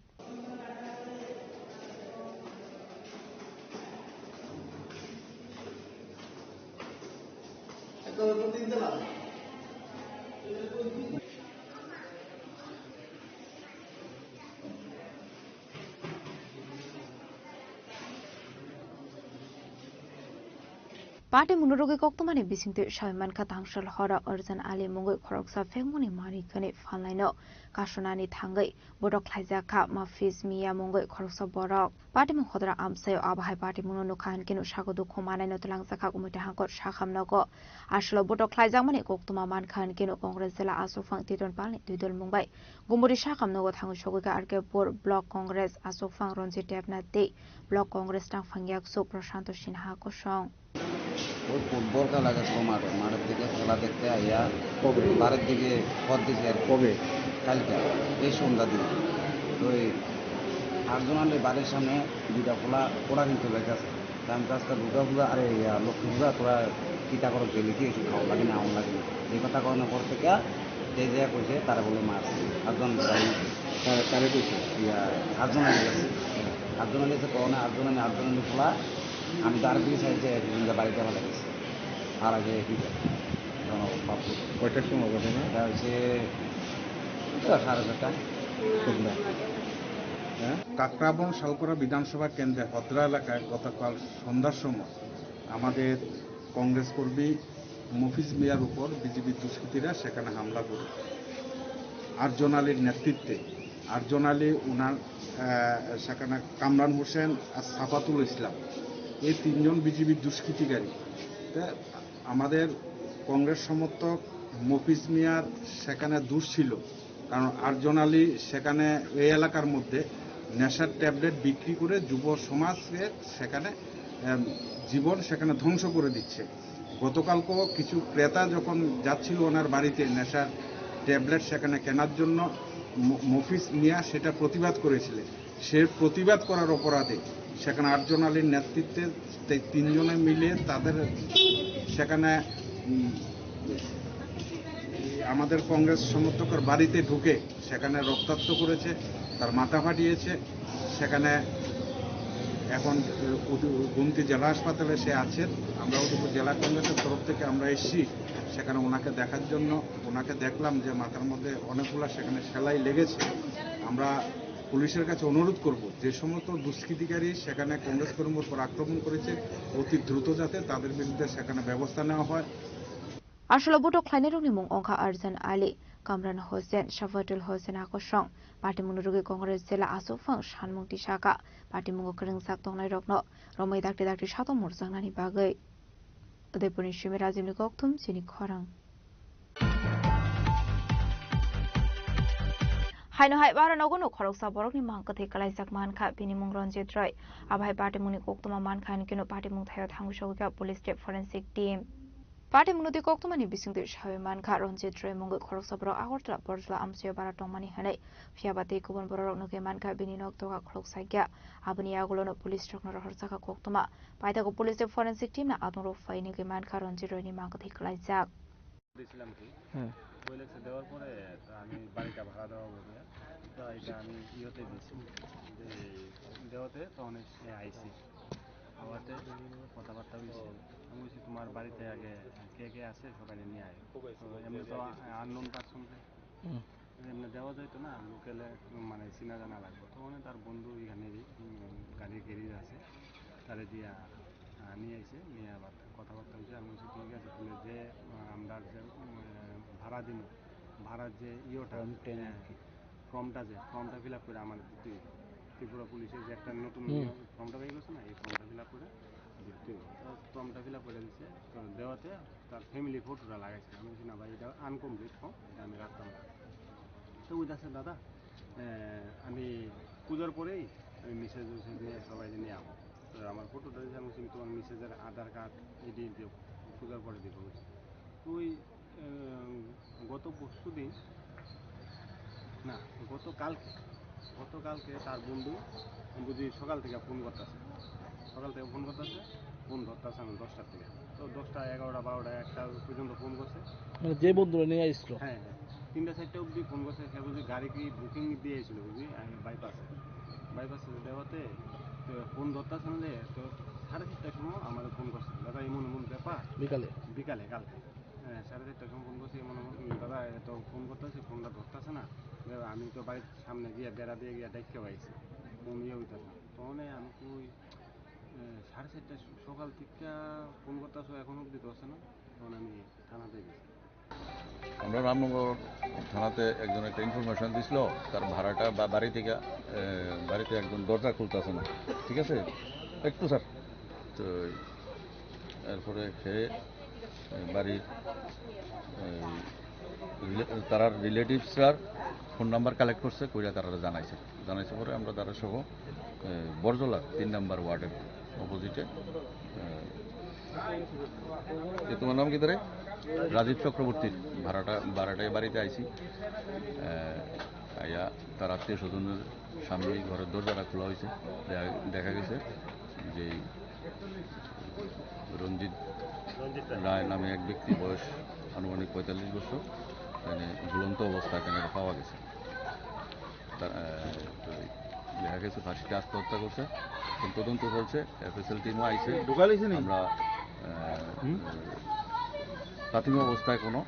Patimungno rwgwi koktwmani bisingtwi sawi mankha, tangsal horo Arjan Ali mungwi khoroksa phengmungni manwi khwnwi phalnaino kasonani thangwi botok khlaijak kha Mafis Miya mungwi khoroksa borok. Patimung hodora amchaio abo hai patimungno nukha hinkhe no sago dukhu manaino twlangjak kha Gumati hangkor Sakham nogo. Aswlo botok khlaijakmani koktwma mankha hinkhe no Congress jila achukphang Titon Palni twi dol mung bai Gumuri Sakham nogo thangwi sogwi kha R K Pur Block Congress achukphang Ranjit Debnath tei Block Congress tangphang yaksu Prashanto Sinha kosong. ওই ফুটবল খেলা গেছিল মাঠে, মাঠের দিকে খেলা দেখতে আইয়া কবে? বাড়ির দিকে পথ দিকে আর কি। কবে? কালকে, এই সন্ধ্যা দিকে। ওই আটজন আলীর বাড়ির সামনে দুইটা পোলা, পোলা কিন্তু লেখা আছে। তে আমি তো আজকে দুর্গা পূজা, আরে, ইয়া, লক্ষ্মী পূজা, তোরা কিতা করো, গেলি কি, একটু খাওয়া লাগে না, আমার লাগে না। এই কথা কওয়ানোর পর থেকে যে যে কইছে, তারা বলে মাছ। আটজন ভাই। কারে, কারে কইছে? ইয়া, আটজন আলী গেছে। আটজন আলী গেছে, কওয়া না, আটজন আলী, আটজন আলী খোলা। আমি তো আরেক দিকে সাইড যাই, একজন যা বাড়িতে আমার গেছে। আর আগে কি করে? আমার বাপ। কয়টার সময় ঘটনা? এটা হচ্ছে, এটা সাড়ে ছটা। সন্ধ্যা। হ্যাঁ? কাকরাবন শালকরা বিধানসভা কেন্দ্রের হদ্রা এলাকায় গতকাল সন্ধ্যার সময় আমাদের কংগ্রেস কর্মী মফিজ মিয়ার উপর বিজিবির দুষ্কৃতীরা সেখানে হামলা করে। আরজন আলীর নেতৃত্বে, আরজন আলী, ওনার, আহ, সেখানে কামরান হোসেন আর সাফাতুল ইসলাম, এই তিনজন বিজিবির দুষ্কৃতিকারী। তা আমাদের কংগ্রেস সমর্থক মফিজ মিয়ার সেখানে দোষ ছিল, কারণ আরজন আলী সেখানে এই এলাকার মধ্যে নেশার ট্যাবলেট বিক্রি করে যুব সমাজকে সেখানে, এম, জীবন সেখানে ধ্বংস করে দিচ্ছে। গতকালকেও কিছু ক্রেতা যখন যাচ্ছিল ওনার বাড়িতে নেশার ট্যাবলেট সেখানে কেনার জন্য, ম-, মফিজ মিয়া সেটা প্রতিবাদ করেছিলেন। সে প্রতিবাদ করার অপরাধে সেখানে আটজন আলীর নেতৃত্বে তে-, তিনজনে মিলে তাদের সেখানে, উম, আমাদের কংগ্রেস সমর্থকের বাড়িতে ঢুকে সেখানে রক্তাক্ত করেছে, তার মাথা ফাটিয়েছে। সেখানে এখন, আহ, উদ-, গোমতী জেলা হাসপাতালে সে আছেন। আমরা উদয়পুর জেলা কংগ্রেসের তরফ থেকে আমরা এসেছি সেখানে ওনাকে দেখার জন্য। ওনাকে দেখলাম যে মাথার মধ্যে অনেকগুলা সেখানে সেলাই লেগেছে। আমরা পুলিশের কাছে অনুরোধ করব, যে সমস্ত দুষ্কৃতিকারী সেখানে কংগ্রেস কর্মীর উপর আক্রমণ করেছে, অতি দ্রুত যাতে তাদের বিরুদ্ধে সেখানে ব্যবস্থা নেওয়া হয়। Aswk buthok khlainairokni mung wngkha Arjan Ali, Kamran Hossain, Shafatul Hossain Akosong. Patimungni rwgwi Congress jila aswk phang sanmung tisaka patimungo kwrwngjak tongnairokno romwi dakti dakti satok murjaknani bagwi. Udaipurni simi Rajibni kokthum chini khorang. Haino hai bara nogo no khoroksa borokni mang kwthwi kwlaijak mankha, bini mung Ranjit Roy. Abo hai patimungni koktwma mankha hinkhe no patimung thaio thangwi sogwikha police tei forensic team. Patimungno twi koktwmani bisingtwi sawi mankha, Ranjit Roy mungwi khoroksa borok Agartala Borjola amchaio bara tongmani hwnwi. Phiyaba tei kubun bororok nugwi mankha, bini nok doga khuluk sakya. Aboni yagulono police rokno rohorjakha koktwma. Paithago police tei forensic team no adongrok phai nugwi mankha, Ranjit Roy ni mang kwthwi kwlaijak. দিছিলাম কি? হ্যাঁ। ওই লেখছে দেওয়ার পরে তো আমি বাড়িটা ভাড়া দেওয়া বলে, তো এটা আমি ইয়েতে দিছি, যে দেওয়াতে তো অনেক সে আইসি। আমাদের কথাবার্তা হয়েছে। আমি বলছি, "তোমার বাড়িতে আগে কে কে আছে, সবাই নিয়ে আয়।" তো এমনি তো আননোন পার্সন, হুম। এমনি দেওয়া যাইতো না, লোকালে মানে চিনা জানা লাগবে। তো মানে তার বন্ধু এখানে, উম, গাড়ি গ্যারেজ আছে, তারে দিয়া, আহ, নিয়ে আইছে, নিয়ে আবার কথাবার্তা হয়েছে। আমি বলছি, "ঠিক আছে, তাহলে যে, আহ, আমরা যে, উম, ভাড়া দিব, ভাড়ার যে ইয়েটা, ফর্ম টেন আর কি। ফর্মটা যে, ফর্মটা ফিল আপ করে আমার দিতে হইব। ত্রিপুরা পুলিশের যে একটা নতুন হুম। নিয়ম, ফর্মটা বের করছে না, এই ফর্মটা ফিল আপ করে দিতে হইব।" তো ফর্মটা ফিল আপ করে দিচ্ছে, তো দেওয়াতে তার ফ্যামিলি ফটোটা লাগাইছে। আমি বলছি, "না ভাই, এটা আনকমপ্লিট ফর্ম, এটা আমি রাখতাম না।" তো ওই আছে, "দাদা, আহ, আমি পূজার পরেই আমি মিসেস মিসেস নিয়ে সবাই নিয়ে আসবো।" তো আমার ফটোটা দিয়েছে, আমি বলছি, "তোমার মিসেসের আধার কার্ড, আইডি দিও, পূজার পরে দিব।" তো ওই, আহ, গত পরশু দিন, না, গতকালকে, গতকালকে তার বন্ধু বুঝি সকাল থেকে ফোন করতেছে, সকাল থেকে ফোন করতেছে, ফোন ধরতেছে না দশটার থেকে। তো দশটা, এগারোটা, বারোটা, একটা পর্যন্ত ফোন করছে। মানে যে বন্ধুরা নিয়ে আসছিল? হ্যাঁ, হ্যাঁ, তিনটা চারটা অবধি ফোন করছে। সে বুঝি গাড়ি কি বুকিং দিয়ে আসছিল বুঝি, আমি বাইপাসে, বাইপাসে দেওয়াতে তো ফোন ধরতেছে না যে, তো সাড়ে চারটার সময় আমার ফোন করছে, "দাদা, এমন এমন ব্যাপার।" বিকালে? বিকালে, কালকে। হ্যাঁ, সাড়ে চারটার সময় ফোন করছে, "এমন এমন, দাদা, এত ফোন করতেছে, ফোনটা ধরতেছে না, দাদা, আমি তো বাড়ির সামনে গিয়ে বেড়া দিয়ে গিয়ে ডাইকে পাইছি, ফোন ইয়ে হইতেছে না।" তখন আমি কই, আহ, সাড়ে চারটা স-, সকাল থেকে ফোন করতেছো, এখন অবধি ধরছে না। তখন আমি থানাতে গেছি। আমরা রামনগর থানাতে একজন একটা ইনফরমেশন দিছিল, তার ভাড়াটা বা বাড়ি থেকে, আহ, বাড়িতে একজন দরজা খুলতেছে না, ঠিক আছে? একটু স্যার, তো এরপরে সে, আহ, বাড়ির, আহ, রিলে-, তারার রিলেটিভসরার ফোন নাম্বার কালেক্ট করছে, কইরা তারা জানাইছে। জানাইছে পরে আমরা তারা সহ, এ, বরজলা তিন নাম্বার ওয়ার্ডের অপোজিটে, এ, এ, তোমার নাম কি তারে? রাজীব চক্রবর্তীর ভাড়াটা, ভাড়াটায় বাড়িতে আইছি। এ, আইয়া তার আত্মীয় স্বজনের সামনেই ঘরের দরজাটা খোলা হয়েছে। দেখা, দেখা গেছে যে রঞ্জিত রঞ্জিত রায়। রায় নামে এক ব্যক্তি, বয়স আনুমানিক পঁয়তাল্লিশ বছর, মানে ঝুলন্ত অবস্থায় এখানে পাওয়া গেছে। তার, আহ, তো দেখা গেছে ফাঁসিতে আত্মহত্যা করছে। এখন তদন্ত চলছে, এফএসএল টিমও আইছে। ঢুকাইছে নি? আমরা, আহ, হুম? প্রাথমিক অবস্থায় কোনো,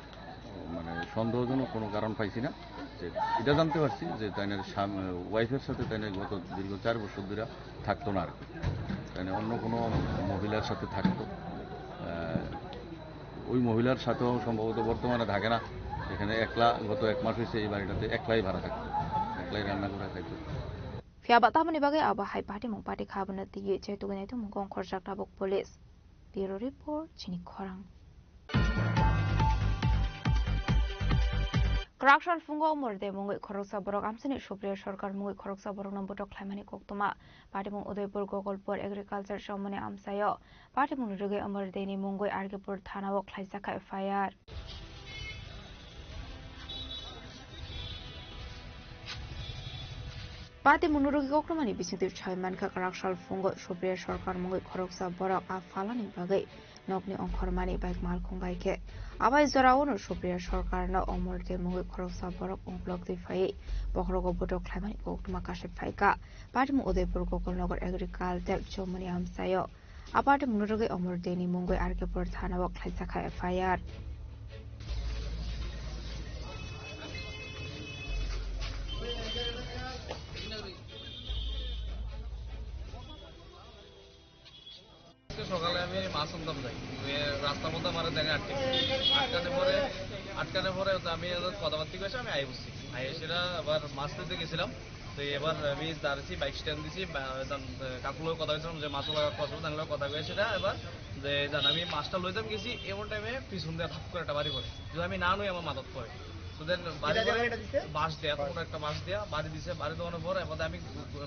মানে, সন্দেহজনক কোনো কারণ পাইছি না। যে এটা জানতে পারছি যে তাইনের স্বামী, ওয়াইফের সাথে তাইনের গত দীর্ঘ চার বছর ধরে থাকতো না আর কি। তাইনে অন্য কোনো মহিলার সাথে থাকতো। আহ, ওই মহিলার সাথেও সম্ভবত বর্তমানে থাকে না। এখানে একলা গত এক মাস হয়েছে এই বাড়িটাতে একলাই ভাড়া থাকতো, একলাই রান্না করে খাইতো। Phiya ba tamoni bagwi abo hai patimung pati kha abono twiwi chetugwi naitongmung kong khorjak tabuk police. Bureau Report, chini khorang. Kwrak sal phungo Omor De mungwi khoroksa borok amchaini Supriya Sarkar mungwi khoroksa borokno botok khlaimani koktwma. Patimung Udaipur Gogolpur Agriculture Chomoni amchaio patimungni rwgwi Omor Deni mungwi R K Pur thanao khlaijakha F I R. Patimungni rwgwi koktwmani bisingtwi sai mankha, kwrak sal phungo Supriya Sarkar mungwi khoroksa borok a phalani bagwi nokni ongkhormani bike malkhung bai khe. Abai jorao no Supriya Sarkarno Omor De mungwi khoroksa borok ongklok twi phaiwi bokhorogo botok khlaimani koktwma kasui phaikha. Patimung Udaipur Gokulnagar Agriculture Chomoni amchaio a patimungni rwgwi Omor Deni mungwi R K Pur thanao khlaijakha F I R. আজকে সকালে আমি মাছ আনতাম যাই, ওই রাস্তার মধ্যে আমার জায়গায় আটকে গেছে। আটকানোর পরে, আটকানোর পরে তো আমি ওদের কথাবার্তা করে আমি আই বসছি। আই এসে আবার মাছ নিতে গেছিলাম, তো এবার আমি দাঁড়াইছি, বাইক স্ট্যান্ড দিছি, বা-, জান-, কাকুর লগে কথা হয়েছিলাম যে মাছ ওলা কত, তার লগে কথা হয়েছে না, এবার যে জান আমি মাছটা লইতাম গেছি, এমন টাইমে পিছন দিয়ে ধাপ করে একটা বাড়ি পড়ে, যদি আমি না নই আমার মাথাত পড়ে, তো দেন বাড়ি এটা পড়ে জায়গায় এটা দিছে? বাঁশ দেয়া, কোনো একটা বাঁশ দেয়া বাড়ি দিছে, বাড়ি দেওয়ানোর পরে এবার আমি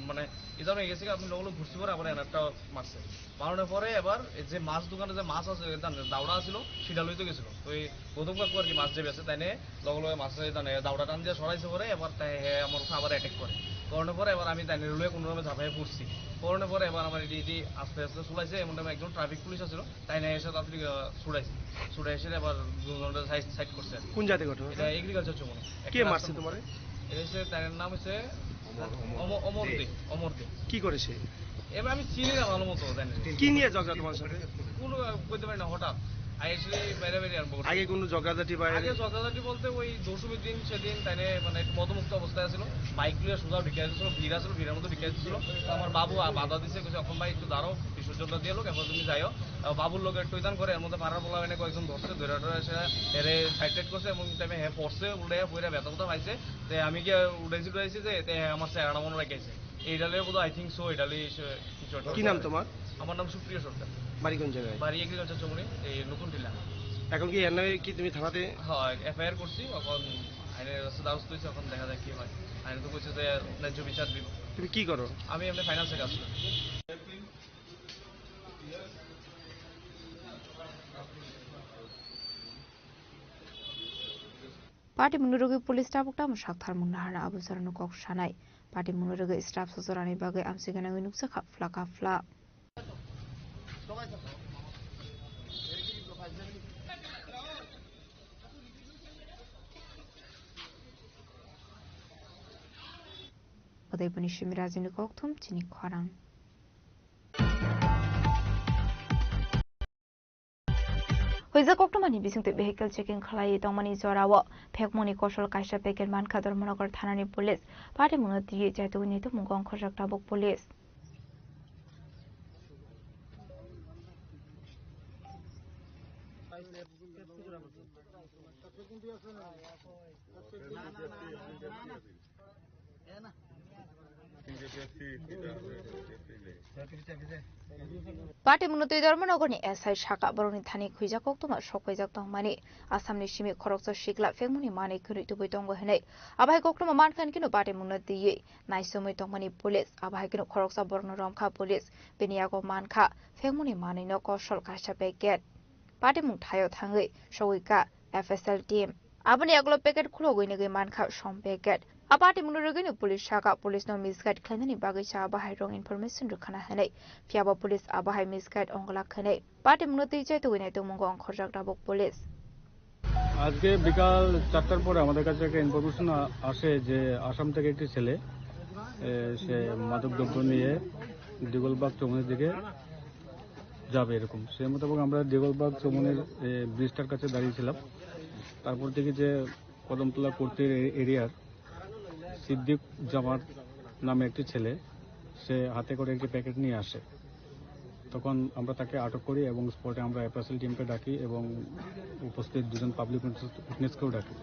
মানে এই জন্য গেছি, আমি লগে লগে ঘুরছি পরে আবার এনে একটা মারছে। মারানোর পরে এবার এই যে মাছ দোকানে যে মাছ আছে, এটা দাওড়া ছিল, সেটা লইতে গেছিল। তো এই গৌতম কাকু আর কি মাছ যে বেচে, তাই নিয়ে লগে লগে মাছ এটা দাওড়া টান দিয়ে সরাইছে পরে এবার তাই হে আমার উপরে আবার অ্যাটাক করে। করানোর পরে এবার আমি তাই নিয়ে লইয়া কোনো রকমে ঝাঁপাইয়া পড়ছি। পড়ানোর পরে এবার আমার এটি, এটি আস্তে আস্তে চলাইছে, এমন টাইমে একজন ট্রাফিক পুলিশ আছিল, তাই নিয়ে এসে তাড়াতাড়ি, আহ, ছুটাইছে। ছুটাই এসে আবার দুজনটা সাইড, সাইড করছে আর কি। কোন জায়গায় ঘটনা? এটা এগ্রিকালচার চৌমুহনী। কে একটা মারছে রাস্তার তোমারে? মধ্যে। এটা হচ্ছে, তার নাম হচ্ছে অমর, অমর অমর দে। দে, অমর দে। কি করেছে? এবার আমি চিনি না ভালো মতো, জানি না। কি নিয়ে ঝগড়া তোমার সাথে? কোনো, আহ, বলতে পারি না, হঠাৎ। আই আসলে বাইরে বাইরে আরম্ভ করছে। আগে কোনো ঝগড়াঝাটি বা আগে ঝগড়াঝাটি বলতে ওই দশমীর দিন সেদিন তাইনে মানে একটু মদমুক্ত অবস্থায় আছিল, বাইক নিয়ে সোজা ঢুকে আসছিল, ভিড় আসছিল, ভিড়ের মধ্যে ঢুকে আসছিল। তো আমার বাবু আ-, বাধা দিছে, কইছে, "অখন ভাই একটু দাঁড়াও, বিসর্জনটা দিয়ে লোক, এবার তুমি যাইও।" আহ, বাবুর লোকে একটু ইদান করে, এর মধ্যে পাড়ার পোলা এনে কয়েকজন ধরছে, ধরে ধরে এসে এরে সাইড টাইড করছে এবং টাইমে হে পড়ছে, উল্টে পড়ে ব্যথা ট্যাথা পাইছে। তে আমি গিয়ে উঠাইছি, উঠাইছি যে এতে আমার চেহারাটা মনে রাখেছে। এইটা লইয়া বোধহয়, I think so, এটা লইয়া এসে কিছু একটা কি নাম করে। তোমার? আমার নাম সুপ্রিয় সরকার। বাড়ি কোন জায়গায়? বাড়ি এগ্রিকালচার চৌমুহনী, এই নতুন টিলা। এখন কি এর নামে কি তুমি থানাতে? হ্যাঁ, এফআইআর করছি, এখন আইনের রাস্তা দ্বারস্থ হয়েছে, এখন দেখা যাক কি হয়। আইনে তো কইছে যে ন্যায্য বিচার দিব। তুমি কি করো? আমি এমনি ফাইন্যান্সে কাজ করি। Patimungni rwgwi police tabuk tamo saktharmung naharna abo jorano kok sanai. Patimungni rwgwi staff sojorani bagwi amchikgwnangwi nukjakha phlaka phla. Udaipurni Simirajini kokthum chini khorang. Huijak koktwmani bisingtwi vehicle checking khlaiwi tongmani jorao phekmungni kosol kaisa packet mankha Dharmanagar thanani police. Patimungno twiwi chaitugwi naitukmungo ongkhorjak tabuk police. Patimungno twi Dharmanagarni S I saka borokni thani khuijak koktwma sokpaijak tongmani. Assamni simi khoroksa sikla phekmungni manwi khwnwi tubui tongo hwnwi. Abo hai koktwma mankha hinkhe no patimungno twiwi naisomwi tongmani police. Abo hai kheno khoroksa borokno romkha police. Bini yago mankha phekmungni manwino kosol kaisa packet. Patimung thaio thangwi sogwi ka F S L team. Aboni yagulo packet khulogwi nugwi mankha som packet. A patimungno rwgwino police saka, police no misguide khlainani bagwi sa abo hai wrong information rwkhana hwnwi. Phiya bo police abo hai misguide ongla khwnwi patimungno twi chaitugwi naitukmungo ongkhorjak tabuk police. আজকে বিকাল চারটার পরে আমাদের কাছে একটা ইনফরমেশন আ-, আসে যে আসাম থেকে একটি ছেলে, এ, সে মাদক দ্রব্য নিয়ে দিগলবাগ চৌমুহনীর দিকে যাবে এরকম। সেই মোতাবেক আমরা দিগলবাগ চৌমুহনীর, এ, ব্রিজটার কাছে দাঁড়িয়েছিলাম। তারপর দেখি যে কদমতলা কোর্টের এ-, এরিয়ার সিদ্দিক জামার নামে একটি ছেলে, সে হাতে করে একটি প্যাকেট নিয়ে আসে। তখন আমরা তাকে আটক করি এবং স্পটে আমরা এফএসএল টিমকে ডাকি এবং উপস্থিত দুজন পাবলিক উইটনেসকেও ডাকি।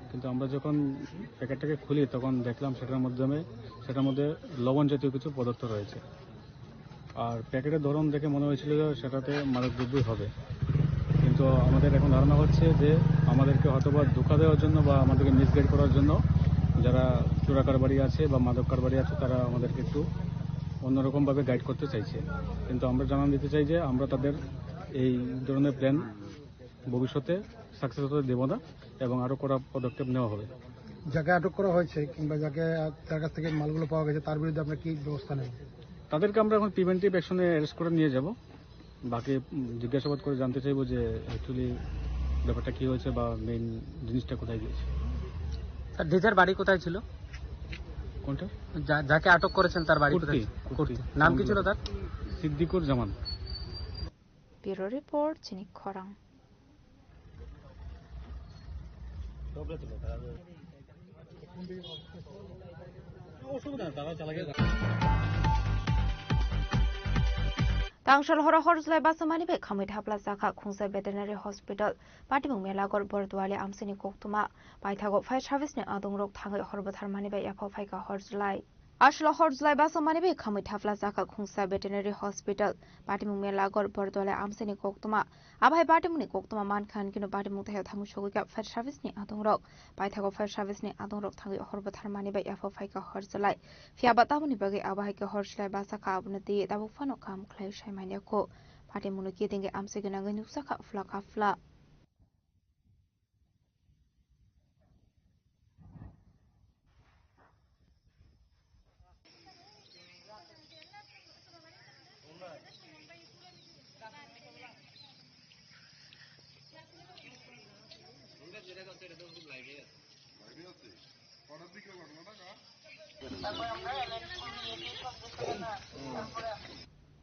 কিন্তু আমরা যখন প্যাকেটটাকে খুলি, তখন দেখলাম সেটার মাধ্যমে, সেটার মধ্যে লবণ জাতীয় কিছু পদার্থ রয়েছে। আর প্যাকেটের ধরন দেখে মনে হয়েছিল যে সেটাতে মাদক দ্রব্যই হবে, কিন্তু আমাদের এখন ধারণা হচ্ছে যে আমাদেরকে হয়তো বা ধোঁকা দেওয়ার জন্য বা আমাদেরকে মিসগাইড করার জন্য যারা চোরা কারবারি আছে বা মাদক কারবারি আছে, তারা আমাদেরকে একটু অন্যরকমভাবে গাইড করতে চাইছে। কিন্তু আমরা জানান দিতে চাই যে আমরা তাদের এই ধরনের প্ল্যান ভবিষ্যতে সাকসেস হতে দেব না এবং আরও কড়া পদক্ষেপ নেওয়া হবে। যাকে আটক করা হয়েছে কিংবা যাকে, আহ, যার কাছ থেকে মালগুলো পাওয়া গেছে, তার বিরুদ্ধে আপনারা কি ব্যবস্থা নেবেন? তাদেরকে আমরা এখন প্রিভেন্টিভ অ্যাকশনে অ্যারেস্ট করে নিয়ে যাব। বাকি, উম, জিজ্ঞাসাবাদ করে জানতে চাইবো যে অ্যাকচুয়ালি ব্যাপারটা কি হয়েছে বা মেইন জিনিসটা কোথায় গিয়েছে। স্যার, ডিজের বাড়ি কোথায় ছিল? কোনটা? যা-, যাকে আটক করেছেন তার বাড়ি কুর্তি, কোথায় ছিল? কুর্তি। কুর্তি। নাম কি ছিল তার? সিদ্দিকুর জামান। Bureau Report, Chini Khorang. Tangsal horo hor jlai basa mani bai khamwi thapla chakha khungsa veterinary hospital, patimung Melagor Borduali amsini koktwma, paithago fire service ni adongrok thangwi hor bwthar mani bai yaphao phaikha hor jlai. Aswla hor jlai basa mani bai khamwi thapla chakha khungsa veterinary hospital, patimung Melagor Borduali amsini koktwma. Abo hai patimungni koktwma mankha, hinkhe no patimung taiyo thangwi sogwi kha fire service ni adongrok. Paithago fire service ni adongrok thangwi hor bwthar mani bai yaphao phaikha hor jlai. Phiya ba tamoni bagwi abo hai khe hor jlai basa kha, abono twiwi tabuk phano kam khlai sai manya kho. Patimungno kidingwi amchai gwnangwi nukjakha phla kha phla.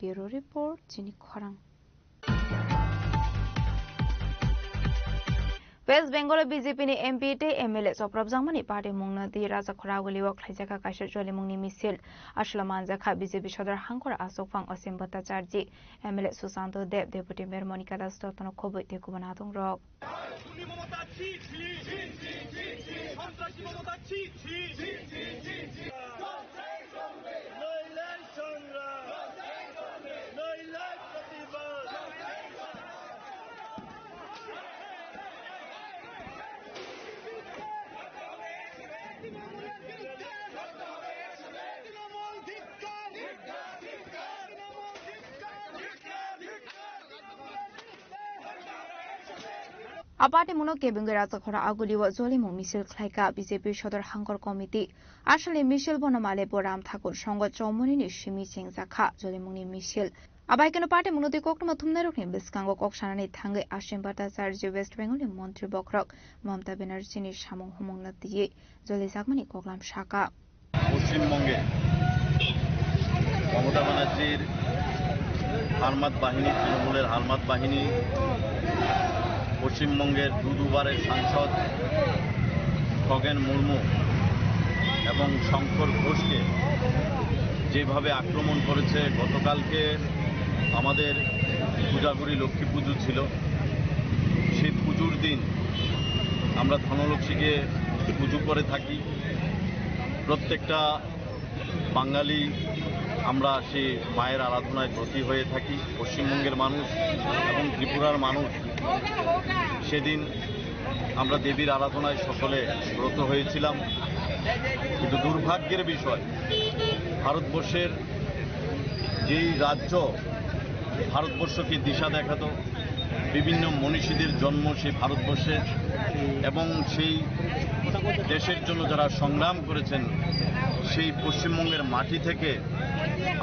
Bureau Report, Chini Khorang. West Bengal o B J P ni M P tei M L A chopropjakmani patimungno twi Rajakhora Agulio khlaijak kha kaisa jolimungni misil. Aswla manjak kha B J P sodor hangkor achukphang Osim Bhattacharjee, M L A Sushanto Deb, Deputy Mayor Monika Das Dotto no khobwi tei kubun adongrok. A patimungno kebengwi Rajakhora Agulio jolimung misil khlaikha B J P Sodor Hangkor Committee. Aswlani misil bono Malipuram Thakur Songho Chowmuni ni simi chengjakha jolimungni misil. Abaikeno patimungno twi koktwma thumnairokni bwskango kok sanani thangwi Asim Bhattacharjee West Bengal ni montri bokhorok Mamata Banerjee ni samung humungno twiwi jolijakmani koklam sakha. পশ্চিমবঙ্গে মমতা ব্যানার্জির হারমাত বাহিনী, তৃণমূলের হারমাত বাহিনী পশ্চিমবঙ্গের দু দুবারের সাংসদ খগেন মুর্মু এবং শঙ্কর ঘোষকে যেভাবে আক্রমণ করেছে, গতকালকে আমাদের কোজাগরি লক্ষ্মী পুজো ছিল। সেই পুজোর দিন আমরা ধনলক্ষ্মীকে পুজো করে থাকি। প্রত্যেকটা বাঙালি আমরা সেই মায়ের আরাধনায় ব্রতী হয়ে থাকি। পশ্চিমবঙ্গের মানুষ এবং ত্রিপুরার মানুষ সেদিন আমরা দেবীর আরাধনায় সকলে ব্রত হয়েছিলাম। কিন্তু দুর্ভাগ্যের বিষয়, ভারতবর্ষের যেই রাজ্য ভারতবর্ষকে দিশা দেখাতো, বিভিন্ন মনীষীদের জন্ম সেই ভারতবর্ষে এবং সেই দেশের জন্য যারা সংগ্রাম করেছেন, সেই পশ্চিমবঙ্গের মাটি থেকে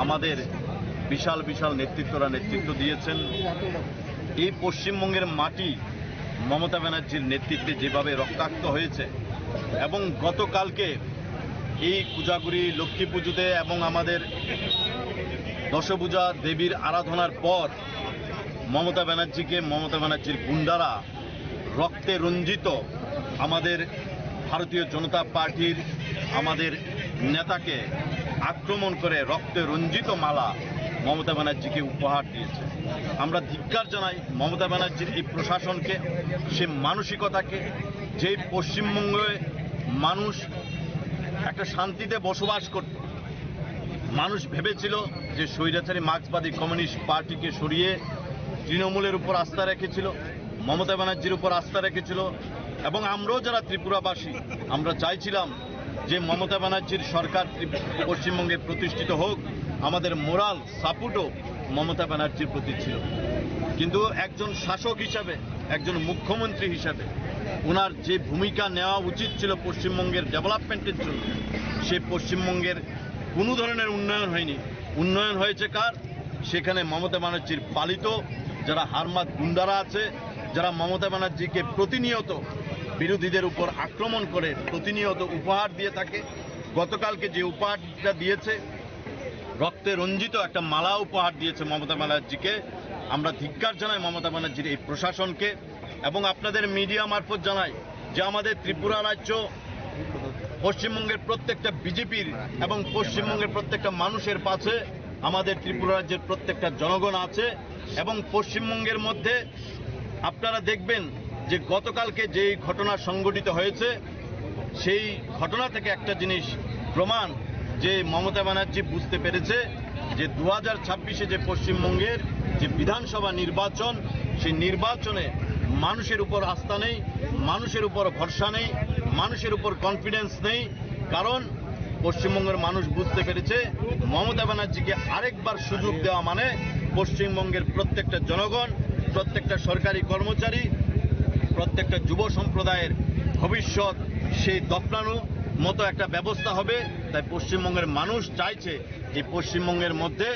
আমাদের বিশাল বিশাল নেতৃত্বরা নেতৃত্ব দিয়েছেন। এই পশ্চিমবঙ্গের মাটি মমতা ব্যানার্জির নেতৃত্বে যেভাবে রক্তাক্ত হয়েছে এবং গতকালকে এই কোজাগরি লক্ষ্মী পুজোতে এবং আমাদের দশভুজা দেবীর আরাধনার পর মমতা ব্যানার্জিকে, মমতা ব্যানার্জির গুন্ডারা রক্তে রঞ্জিত আমাদের ভারতীয় জনতা পার্টির আমাদের নেতাকে আক্রমণ করে রক্তে রঞ্জিত মালা মমতা ব্যানার্জিকে উপহার দিয়েছে। আমরা ধিক্কার জানাই মমতা ব্যানার্জির এই প্রশাসনকে, সেই মানসিকতাকে, যেই পশ্চিমবঙ্গে মানুষ একটা শান্তিতে বসবাস করত। মানুষ ভেবেছিল যে স্বৈরাচারী মার্ক্সবাদী কমিউনিস্ট পার্টিকে সরিয়ে তৃণমূলের উপর আস্থা রেখেছিল। মমতা ব্যানার্জির উপর আস্থা রেখেছিল এবং আমরাও যারা ত্রিপুরাবাসী, আমরা চাইছিলাম যে মমতা ব্যানার্জির সরকার ত্রিপ-, পশ্চিমবঙ্গে প্রতিষ্ঠিত হোক। আমাদের মোরাল সাপোর্টও মমতা ব্যানার্জির প্রতি ছিল, কিন্তু একজন শাসক হিসাবে, একজন মুখ্যমন্ত্রী হিসাবে ওনার যে ভূমিকা নেওয়া উচিত ছিল পশ্চিমবঙ্গের ডেভেলপমেন্টের জন্য, সে পশ্চিমবঙ্গের কোনো ধরনের উন্নয়ন হয়নি। উন্নয়ন হয়েছে কার? সেখানে মমতা ব্যানার্জির পালিত যারা হারমাত গুন্ডারা আছে, যারা মমতা ব্যানার্জিকে প্রতিনিয়ত বিরোধীদের উপর আক্রমণ করে, প্রতিনিয়ত উপহার দিয়ে থাকে। গতকালকে যে উপহারটা দিয়েছে, রক্তে রঞ্জিত একটা মালা উপহার দিয়েছে মমতা ব্যানার্জিকে। আমরা ধিক্কার জানাই মমতা ব্যানার্জির এই প্রশাসনকে এবং আপনাদের মিডিয়া মারফত জানাই যে আমাদের ত্রিপুরা রাজ্য পশ্চিমবঙ্গের প্রত্যেকটা বিজেপির এবং পশ্চিমবঙ্গের প্রত্যেকটা মানুষের পাশে আমাদের ত্রিপুরা রাজ্যের প্রত্যেকটা জনগণ আছে। এবং পশ্চিমবঙ্গের মধ্যে আপনারা দেখবেন যে গতকালকে যেই ঘটনা সংঘটিত হয়েছে, সেই ঘটনা থেকে একটা জিনিস প্রমাণ যে মমতা ব্যানার্জি বুঝতে পেরেছে যে দু হাজার ছাব্বিশে যে পশ্চিমবঙ্গের যে বিধানসভা নির্বাচন, সেই নির্বাচনে মানুষের উপর আস্থা নেই, মানুষের উপর ভরসা নেই, মানুষের উপর কনফিডেন্স নেই। কারণ পশ্চিমবঙ্গের মানুষ বুঝতে পেরেছে মমতা ব্যানার্জিকে আরেকবার সুযোগ দেওয়া মানে পশ্চিমবঙ্গের প্রত্যেকটা জনগণ, প্রত্যেকটা সরকারি কর্মচারী, প্রত্যেকটা যুব সম্প্রদায়ের ভবিষ্যৎ সেই দফনানো মতো একটা ব্যবস্থা হবে। তাই পশ্চিমবঙ্গের মানুষ চাইছে যে পশ্চিমবঙ্গের মধ্যে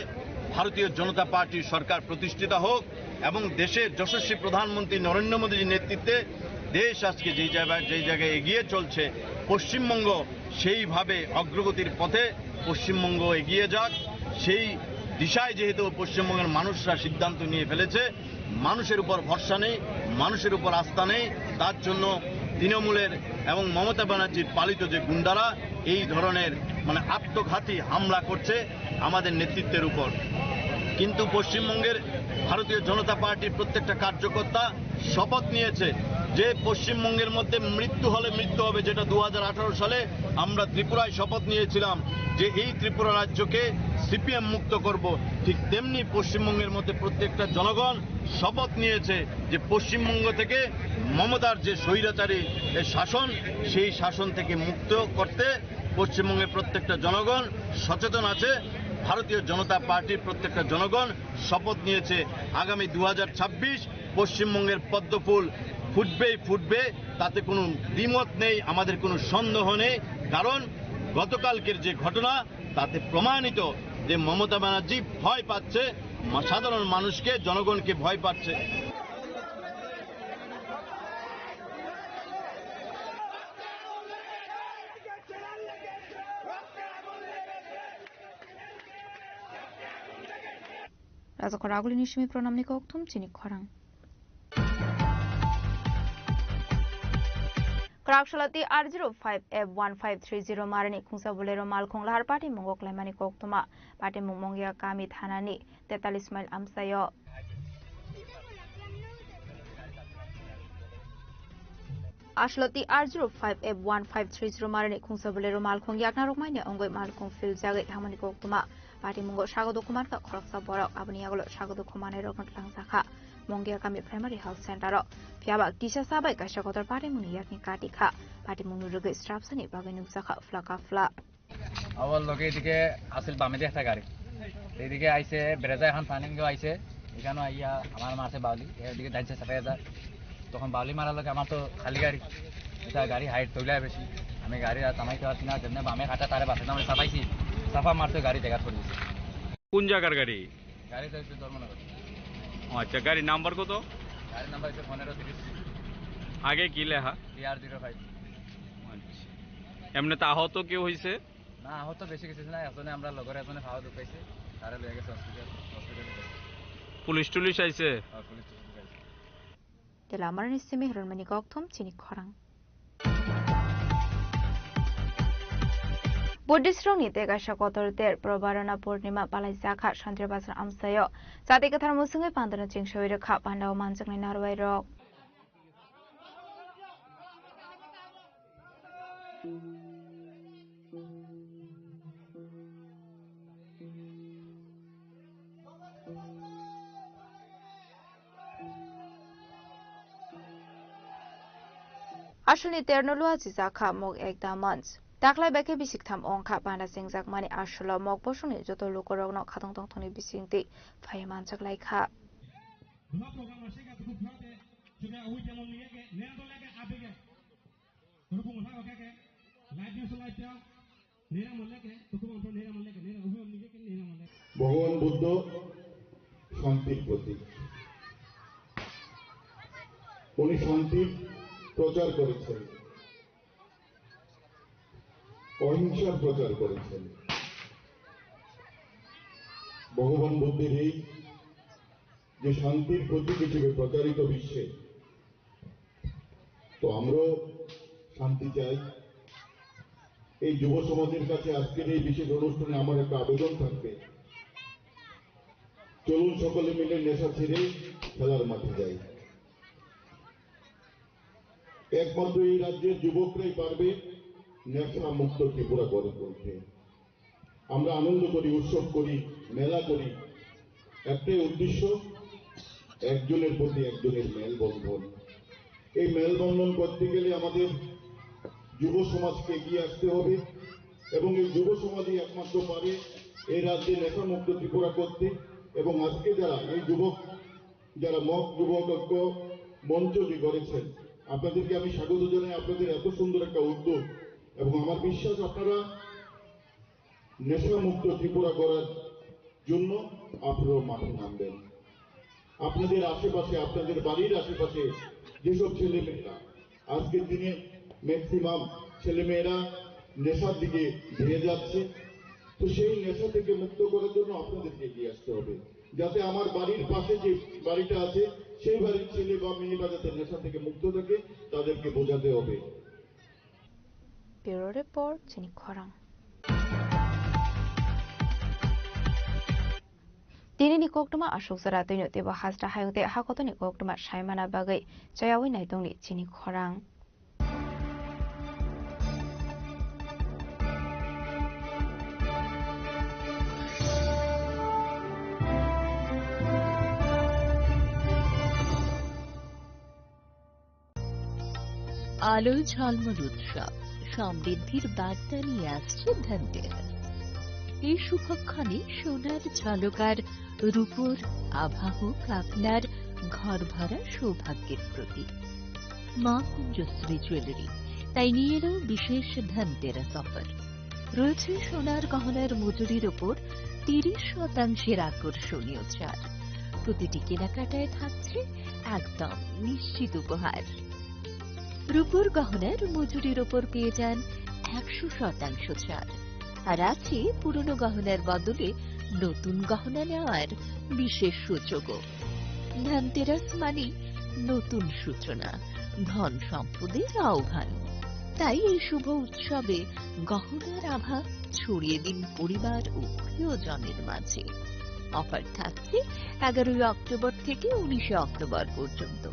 ভারতীয় জনতা পার্টির সরকার প্রতিষ্ঠিত হোক এবং দেশের যশস্বী প্রধানমন্ত্রী নরেন্দ্র মোদীজির নেতৃত্বে দেশ আজকে যেই জায়গায়, যেই জায়গায় এগিয়ে চলছে, পশ্চিমবঙ্গ সেইভাবে অগ্রগতির পথে পশ্চিমবঙ্গ এগিয়ে যাক, সেই দিশায় যেহেতু পশ্চিমবঙ্গের মানুষরা সিদ্ধান্ত নিয়ে ফেলেছে, মানুষের উপর ভরসা নেই, মানুষের উপর আস্থা নেই, তার জন্য তৃণমূলের এবং মমতা ব্যানার্জির পালিত যে গুন্ডারা এই ধরনের, মানে, আত্মঘাতী হামলা করছে আমাদের নেতৃত্বের উপর। কিন্তু পশ্চিমবঙ্গের ভারতীয় জনতা পার্টির প্রত্যেকটা কার্যকর্তা শপথ নিয়েছে যে পশ্চিমবঙ্গের মধ্যে মৃত্যু হলে মৃত্যু হবে, যেটা দু হাজার আঠারো সালে আমরা ত্রিপুরায় শপথ নিয়েছিলাম যে এই ত্রিপুরা রাজ্যকে সিপিএম মুক্ত করব। ঠিক তেমনি পশ্চিমবঙ্গের মধ্যে প্রত্যেকটা জনগণ শপথ নিয়েছে যে পশ্চিমবঙ্গ থেকে মমতার যে স্বৈরাচারী শাসন, সেই শাসন থেকে মুক্ত করতে পশ্চিমবঙ্গের প্রত্যেকটা জনগণ সচেতন আছে। ভারতীয় জনতা পার্টির প্রত্যেকটা জনগণ শপথ নিয়েছে আগামী দু হাজার ছাব্বিশ পশ্চিমবঙ্গের পদ্মফুল ফুটবেই ফুটবে, তাতে কোনো দ্বিমত নেই, আমাদের কোনো সন্দেহ নেই। কারণ গতকালকের যে ঘটনা, তাতে প্রমাণিত যে মমতা ব্যানার্জি ভয় পাচ্ছে, মা-, সাধারণ মানুষকে, জনগণকে ভয় পাচ্ছে। Rajakhor agulini simi pronamni kokthum chini khorang. Kwrak salati R zero five F one five three zero marani khungsa bolero malkhung lahar patimung o klaimani koktwma. Patimung Mongia kami thanani tetalis mile amsaio. Asloti R zero five F one five three zero marani khungsa bolero malkhung yakna rokmaini ongoi malkhung field jagoi thangmani koktwma. Patimungo sago dukhuman kha khoroksa borok, aboni yagulo sago dukhumanai rokno twlangjakha Mongia kami primary health center o. Phiyaba kisa sabai kaisa kotor patimungni yakni kati kha. Patimungni rwgwi srapsani bagwi nukjakha phla ka phla. আবার লগে এদিকে আসিল বামেদি একটা গাড়ি, এদিকে আইছে ব্রেজা এখন টার্নিং দিয়ে আইছে, এখানে আইয়া আমার মারছে বাউলি, এদিকে ডাইনসে চাপাই যায়। তখন বাউলি মারার লগে আমার তো খালি গাড়ি, এটা গাড়ি হাইট তৈলায় বেশি, আমি গাড়ি আর থামাইতে পারছি না, যেমনি বামে কাটা তারে বাসে নামে চাপাইছি, চাপা মারতে গাড়ি জায়গা পড়ে গেছে। কোন জায়গার গাড়ি? গাড়ি তো হচ্ছে ধর্মনগর। ও আচ্ছা, গাড়ির নাম্বার কত? গাড়ির নাম্বার হচ্ছে পনেরো তিরিশ। আগে কি লেখা? BR zero five. আচ্ছা, এমনিতে আহত কেউ হয়েছে? না, আহত বেশি কিছু না, একজনে আমরা লগর একজনে পাও দুখাইছে, তারে লইয়া গেছে হসপিটাল, হসপিটালে গেছে। পুলিশ টুলিশ আইছে? হ্যাঁ, পুলিশ টুলিশ আইছে। Tela amarni simi hwnmani kokthum chini khorang. Buddhist rokni tei kaisa kotor ter Probarana Purnima palai jakha Santri Bazar amsaio. Chati kwthar musungwi pandano chingsawi rwkha pandao manjaknai narwai rok. Asulni terno lua chijak kha mok ekta manch. Taklai bai khe bisik tham ong kha panda chengjakmani asulo mok bosongni joto lukurokno khatong tongthokni bisingtwi phai manchak lai kha. ভগবান বুদ্ধ শান্তির প্রতীক। উনি শান্তির প্রচার করেছেন, অহিংসার প্রচার করেছেন। ভগবান বুদ্ধের এই যে শান্তির প্রতীক হিসেবে প্রচারিত বিশ্বে, তো আমরাও শান্তি চাই। এই যুব সমাজের কাছে আজকের এই বিশেষ অনুষ্ঠানে আমার একটা আবেদন থাকবে, চলুন সকলে মিলে নেশা ছেড়ে খেলার মাঠে যাই। একমাত্র এই রাজ্যের যুবকরাই পারবে নেশা মুক্ত ত্রিপুরা গড়ে তুলতে। আমরা আনন্দ করি, উৎসব করি, মেলা করি, একটাই উদ্দেশ্য, একজনের প্রতি একজনের মেলবন্ধন। এই মেলবন্ধন করতে গেলে আমাদের যুব সমাজকে এগিয়ে আসতে হবে এবং এই যুব সমাজই একমাত্র পারে এই রাজ্যে নেশামুক্ত ত্রিপুরা করতে। এবং আজকে যারা এই যুবক, যারা মগ যুবক ঐক্য মঞ্চ যে গড়েছেন, আপনাদেরকে আমি স্বাগত জানাই আপনাদের এত সুন্দর একটা উদ্যোগ। এবং আমার বিশ্বাস আপনারা নেশামুক্ত ত্রিপুরা গড়ার জন্য আপনারাও মাঠে নামবেন। আপনাদের আশেপাশে, আপনাদের বাড়ির আশেপাশে যেসব ছেলেমেয়েরা আজকের দিনে ম্যাক্সিমাম ছেলেমেয়েরা নেশার দিকে ধেয়ে যাচ্ছে, তো সেই নেশা থেকে মুক্ত করার জন্য আপনাদেরকে এগিয়ে আসতে হবে, যাতে আমার বাড়ির পাশে যে বাড়িটা আছে সেই বাড়ির ছেলে বা মেয়েরা যাতে নেশা থেকে মুক্ত থাকে, তাদেরকে বোঝাতে হবে। Bureau Report, chini khorang. Tini ni koktwma aswk jora twino teibo hasta hayung tei hakotoni koktwma saimana bagwi chayawi naitongni chini khorang. আলো ঝলমল উৎসব, সমৃদ্ধির বার্তা নিয়ে আসছে ধনতেরাস। এই শুভক্ষণে সোনার ঝলকার রূপোর আভা হোক আপনার ঘর ভরা সৌভাগ্যের প্রতীক। মা কুঞ্জশ্রী জুয়েলারি তাই নিয়ে এলো বিশেষ ধনতেরাস অফার। রয়েছে সোনার গহনার মজুরির ওপর তিরিশ শতাংশের আকর্ষণীয় ছাড়। প্রতিটি কেনাকাটায় থাকছে একদম নিশ্চিত উপহার। রূপোর গহনার মজুরির ওপর পেয়ে যান একশো শতাংশ ছাড়। আর আছে পুরনো গহনার বদলে নতুন গহনা নেওয়ার বিশেষ সুযোগও। ধনতেরাস মানে নতুন সূচনা, ধন সম্পদের আহ্বান। তাই এই শুভ উৎসবে গহনার আভা ছড়িয়ে দিন পরিবার ও প্রিয়জনের মাঝে। অফার থাকছে এগারোই অক্টোবর থেকে উনিশে অক্টোবর পর্যন্ত।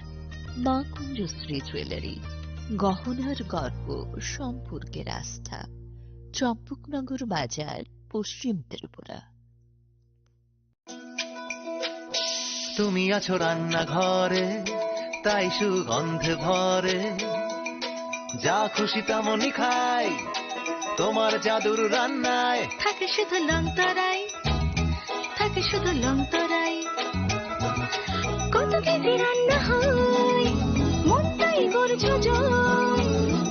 মা কুঞ্জশ্রী জুয়েলারি, গহনার গর্ব, সম্পর্কের আস্থা। চম্পকনগর বাজার, পশ্চিম ত্রিপুরা। তুমি আছো রান্নাঘরে, তাই সুগন্ধে ভরে। যা খুশি তেমনই খাই, তোমার জাদুর রান্নায়। থাকে শুধু লংতরাই, থাকে শুধু লংতরাই। কত কেজি রান্না হয়, মনটাই করছো জয়।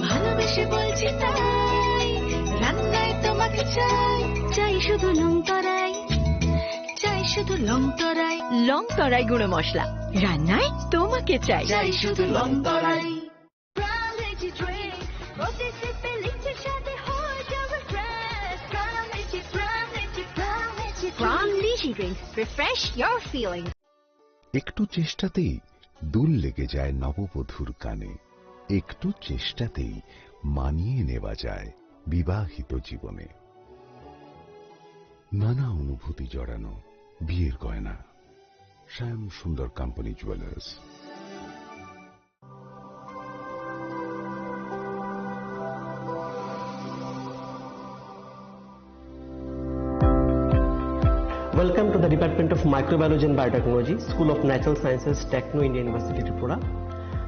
ভালোবেসে বলছি তাই, রান্নায় তোমাকে চাই, চাই শুধু লংতরাই। চাই শুধু লংতরাই। লংতরাই গুঁড়ো মশলা, রান্নায় তোমাকে চাই। চাই শুধু লংতরাই। Pram Lychee Drink, প্রতি সিপে লিচির স্বাদে হয়ে যাবে fresh। Pram Lychee, Pram Lychee, Pram Lychee Drink। Pram Lychee Drink, refresh your feeling। একটু চেষ্টাতেই দুল লেগে যায় নববধূর কানে, একটু চেষ্টাতেই মানিয়ে নেওয়া যায় বিবাহিত জীবনে। নানা অনুভূতি জড়ানো বিয়ের গয়না। শ্যাম সুন্দর company jewellers. Welcome to the Department of Microbiology and Biotechnology, School of Natural Sciences, Techno India University, Tripura.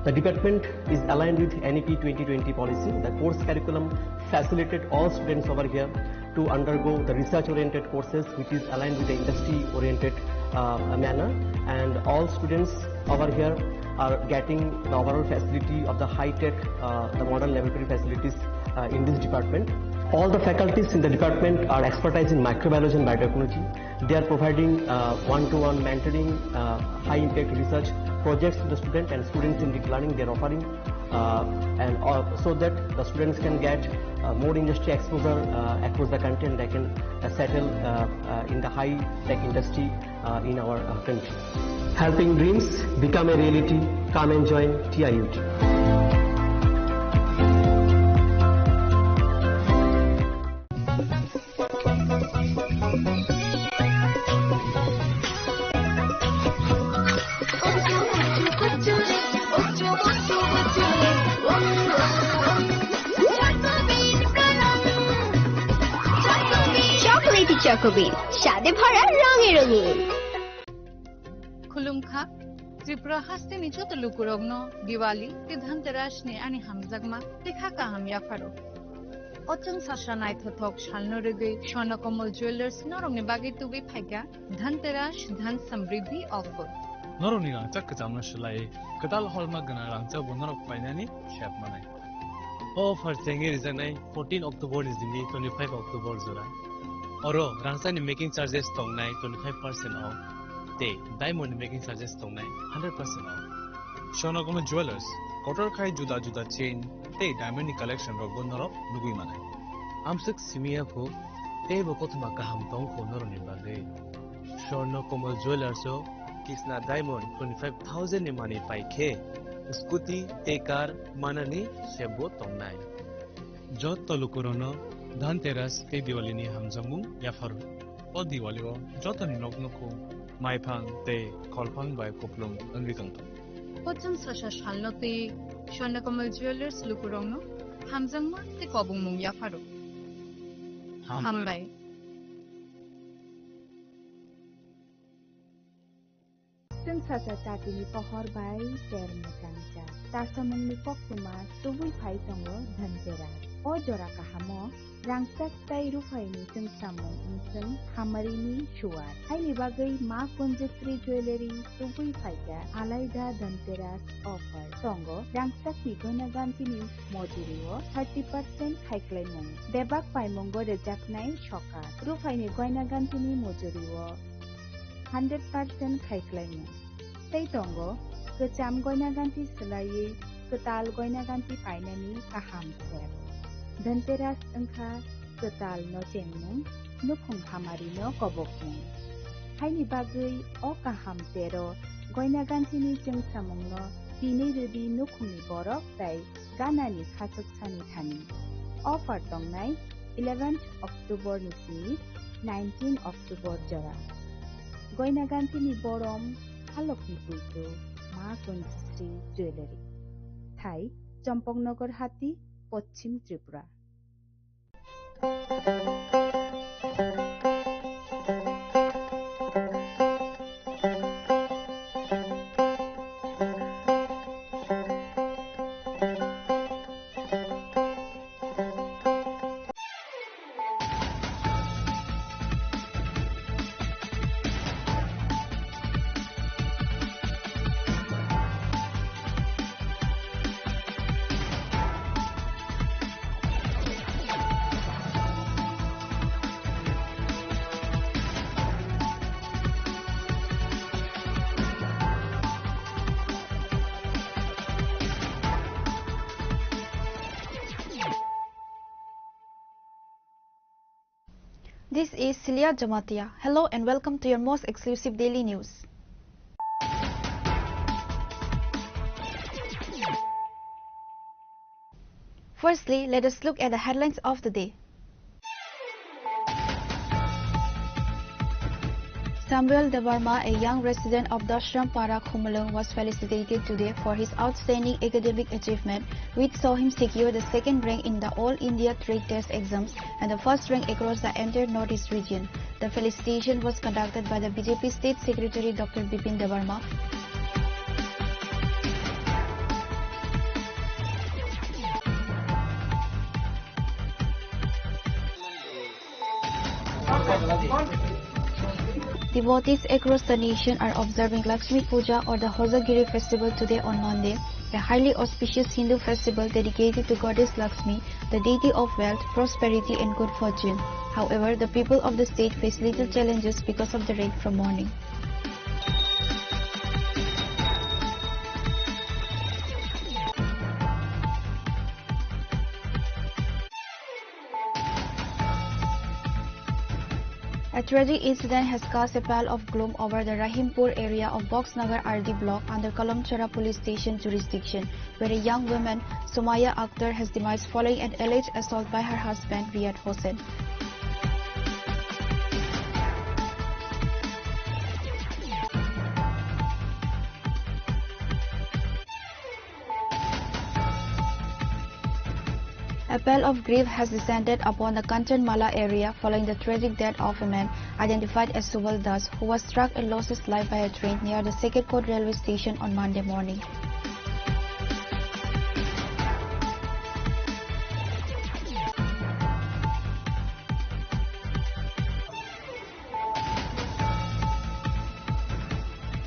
The department is aligned with N E P twenty twenty policy. The course curriculum facilitate all students over here to undergo the research-oriented courses, which is aligned with the industry-oriented, uh, manner. And all students over here are getting the overall facility of the high-tech, uh, the modern laboratory facilities, uh, in this department. All the faculties in the department are expertise in microbiology and biotechnology. They are providing, uh, one-to-one mentoring, uh, high-impact research projects to the student and students in deep learning. They are offering, uh, and, uh, so that the students can get, uh, more industry exposure, uh, across the country, and they can, uh, settle, uh, uh, in the high-tech industry, uh, in our, uh, country. Helping dreams become a reality. Come and join T I U T. Chocolatey Choco Bean, স্বাদে ভরা রঙে রঙিন। Khulumkha, Tripura hasteni joto lukurokno Diwali tei Dhanteras ni ani hamjakma tei kha kaham yapharo. O chwng sasa naithothok salno rwgwi Swarna Kamal Jewellers norokni bagwi tubui phaikha Dhanteras Dhan Samriddhi offer. Norokni rangchak kwchamno swlaiwi kwtal holma gwnang rangchakbo norok painani sep manai. O offer chengwi rijaknai fourteen October ni simi twenty-five October jora. Oro rangchakni making charges tongnai twenty-five percent off tei diamond ni making charges tongnai hundred percent off. Swarna Kamal Jewellers, kotor khai juda juda chain tei diamond ni collection rokbo norok nugwi manai. Amswk simi ya kho, teibo kothoma kaham tong kho norokni bagwi. Swarna Kamal Jewellers o Kisna Diamond twenty-five thousand ni manwi pai khe, scooty tei car manani sebo tongnai. Joto lukurokno Dhanteras tei Diwali ni hamjakmung yapharo. O Diwali o jotoni nok nukhung maiphang tei kholphang bai kupulung wngwi tongthok. Kochang sasa salno tei Swarna Kamal Jewellers lukurokno hamjakma tei kobongmung yapharo. Ham- Hambai. Chwng sasa chatini pohor bai ter mwchang cha. Chasamungni koktwma tubui phai tongo Dhanteras. O jora kahamo rangchak tei ruphaini chwngsamung wngchwng hamarini suar. Haini bagwi Ma Kunjasri Jewellery tubui phaikha alaida Dhanteras offer. Tongo rangchakni goina gantini mojurio thirty percent khaiklaimung. Bebak paimungo rwjaknai sokat. Ruphaini goina gantini mojurio hundred percent khaiklaimung. Tei tongo, kwcham goina ganthi swlaiwi kwtal goina ganthi painani kaham sep. Dhanteras wngkha kwtal no chengmung, nukhung hamari no kobokmung. Haini bagwi o kaham tero goina ganthini chwngsamungno tini rwdi nukhungni borok tei ganani khachuk sani thani. Offer tongnai eleventh October ni simi nineteen October jora. Goina ganthini borom halokni puitu Ma Kunjasri Jewellery. Thai, Champaknagar Hati, Poschim Tripura. This is Celia Jamatia. Hello and welcome to your most exclusive daily news. Firstly, let us look at the headlines of the day. Samuel Debbarma, a young resident of Dashram Para, Khumulwng, was felicitated today for his outstanding academic achievement, which saw him secure the second rank in the All India Trade Test exams and the first rank across the entire Northeast region. The felicitation was conducted by the B J P State Secretary Doctor Bipin Debbarma. Devotees across the nation are observing Lakshmi Puja or the Hojagiri festival today on Monday, a highly auspicious Hindu festival dedicated to goddess Lakshmi, the deity of wealth, prosperity and good fortune. However, the people of the state face little challenges because of the rain from morning. A tragic incident has cast a pall of gloom over the Rahimpur area of Boxnagar R D block under Kalamchara police station jurisdiction, where a young woman, Sumaya Akhtar, has demised following an alleged assault by her husband, Riyad Hossain. A pall of grief has descended upon the Kanchanmala area following the tragic death of a man identified as Subal Das, who was struck and lost his life by a train near the Second Court railway station on Monday morning.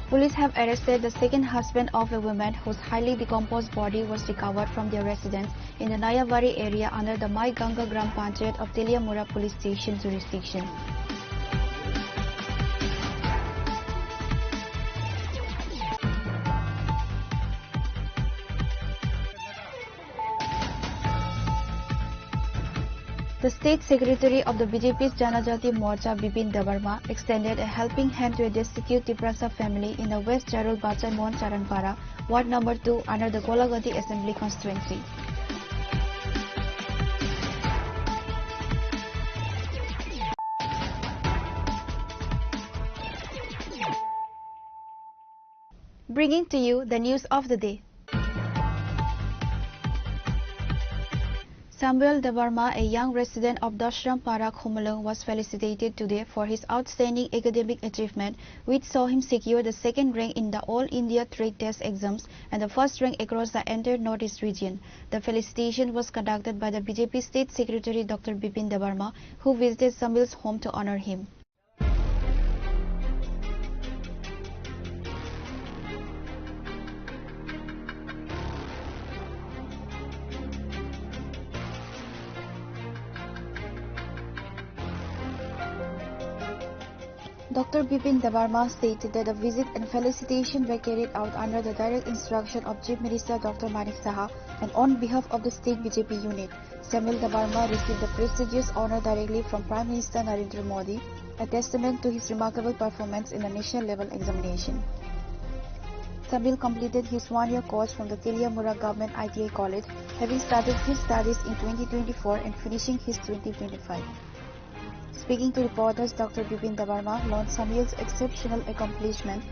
Police have arrested the second husband of a woman whose highly decomposed body was recovered from their residence in the Nayabari area under the Mai Ganga Gram Panchayat of Teliamura Police Station jurisdiction. The state secretary of the B J P's Janajati Morcha, Bipin Debbarma, extended a helping hand to a destitute Tiprasa family in the West Jarul Bachai Mon Charanpara, Ward number two, under the Golagati Assembly Constituency. Bringing to you the news of the day. Samuel Debbarma, a young resident of Dashram Para, Khumulwng, was felicitated today for his outstanding academic achievement, which saw him secure the second rank in the All India Trade Test exams and the first rank across the entire Northeast region. The felicitation was conducted by the B J P State Secretary Doctor Bipin Debbarma, who visited Samuel's home to honor him. Doctor Bipin Debbarma stated that the visit and felicitation were carried out under the direct instruction of Chief Minister Doctor Manik Saha and on behalf of the state B J P unit. Samuel Debbarma received the prestigious honor directly from Prime Minister Narendra Modi, a testament to his remarkable performance in the national level examination. Samuel completed his one-year course from the Teliamura Government I T I College, having started his studies in twenty twenty-four and finishing his twenty twenty-five. Speaking to reporters, Doctor Bipin Debbarma launched Samuel's exceptional accomplishment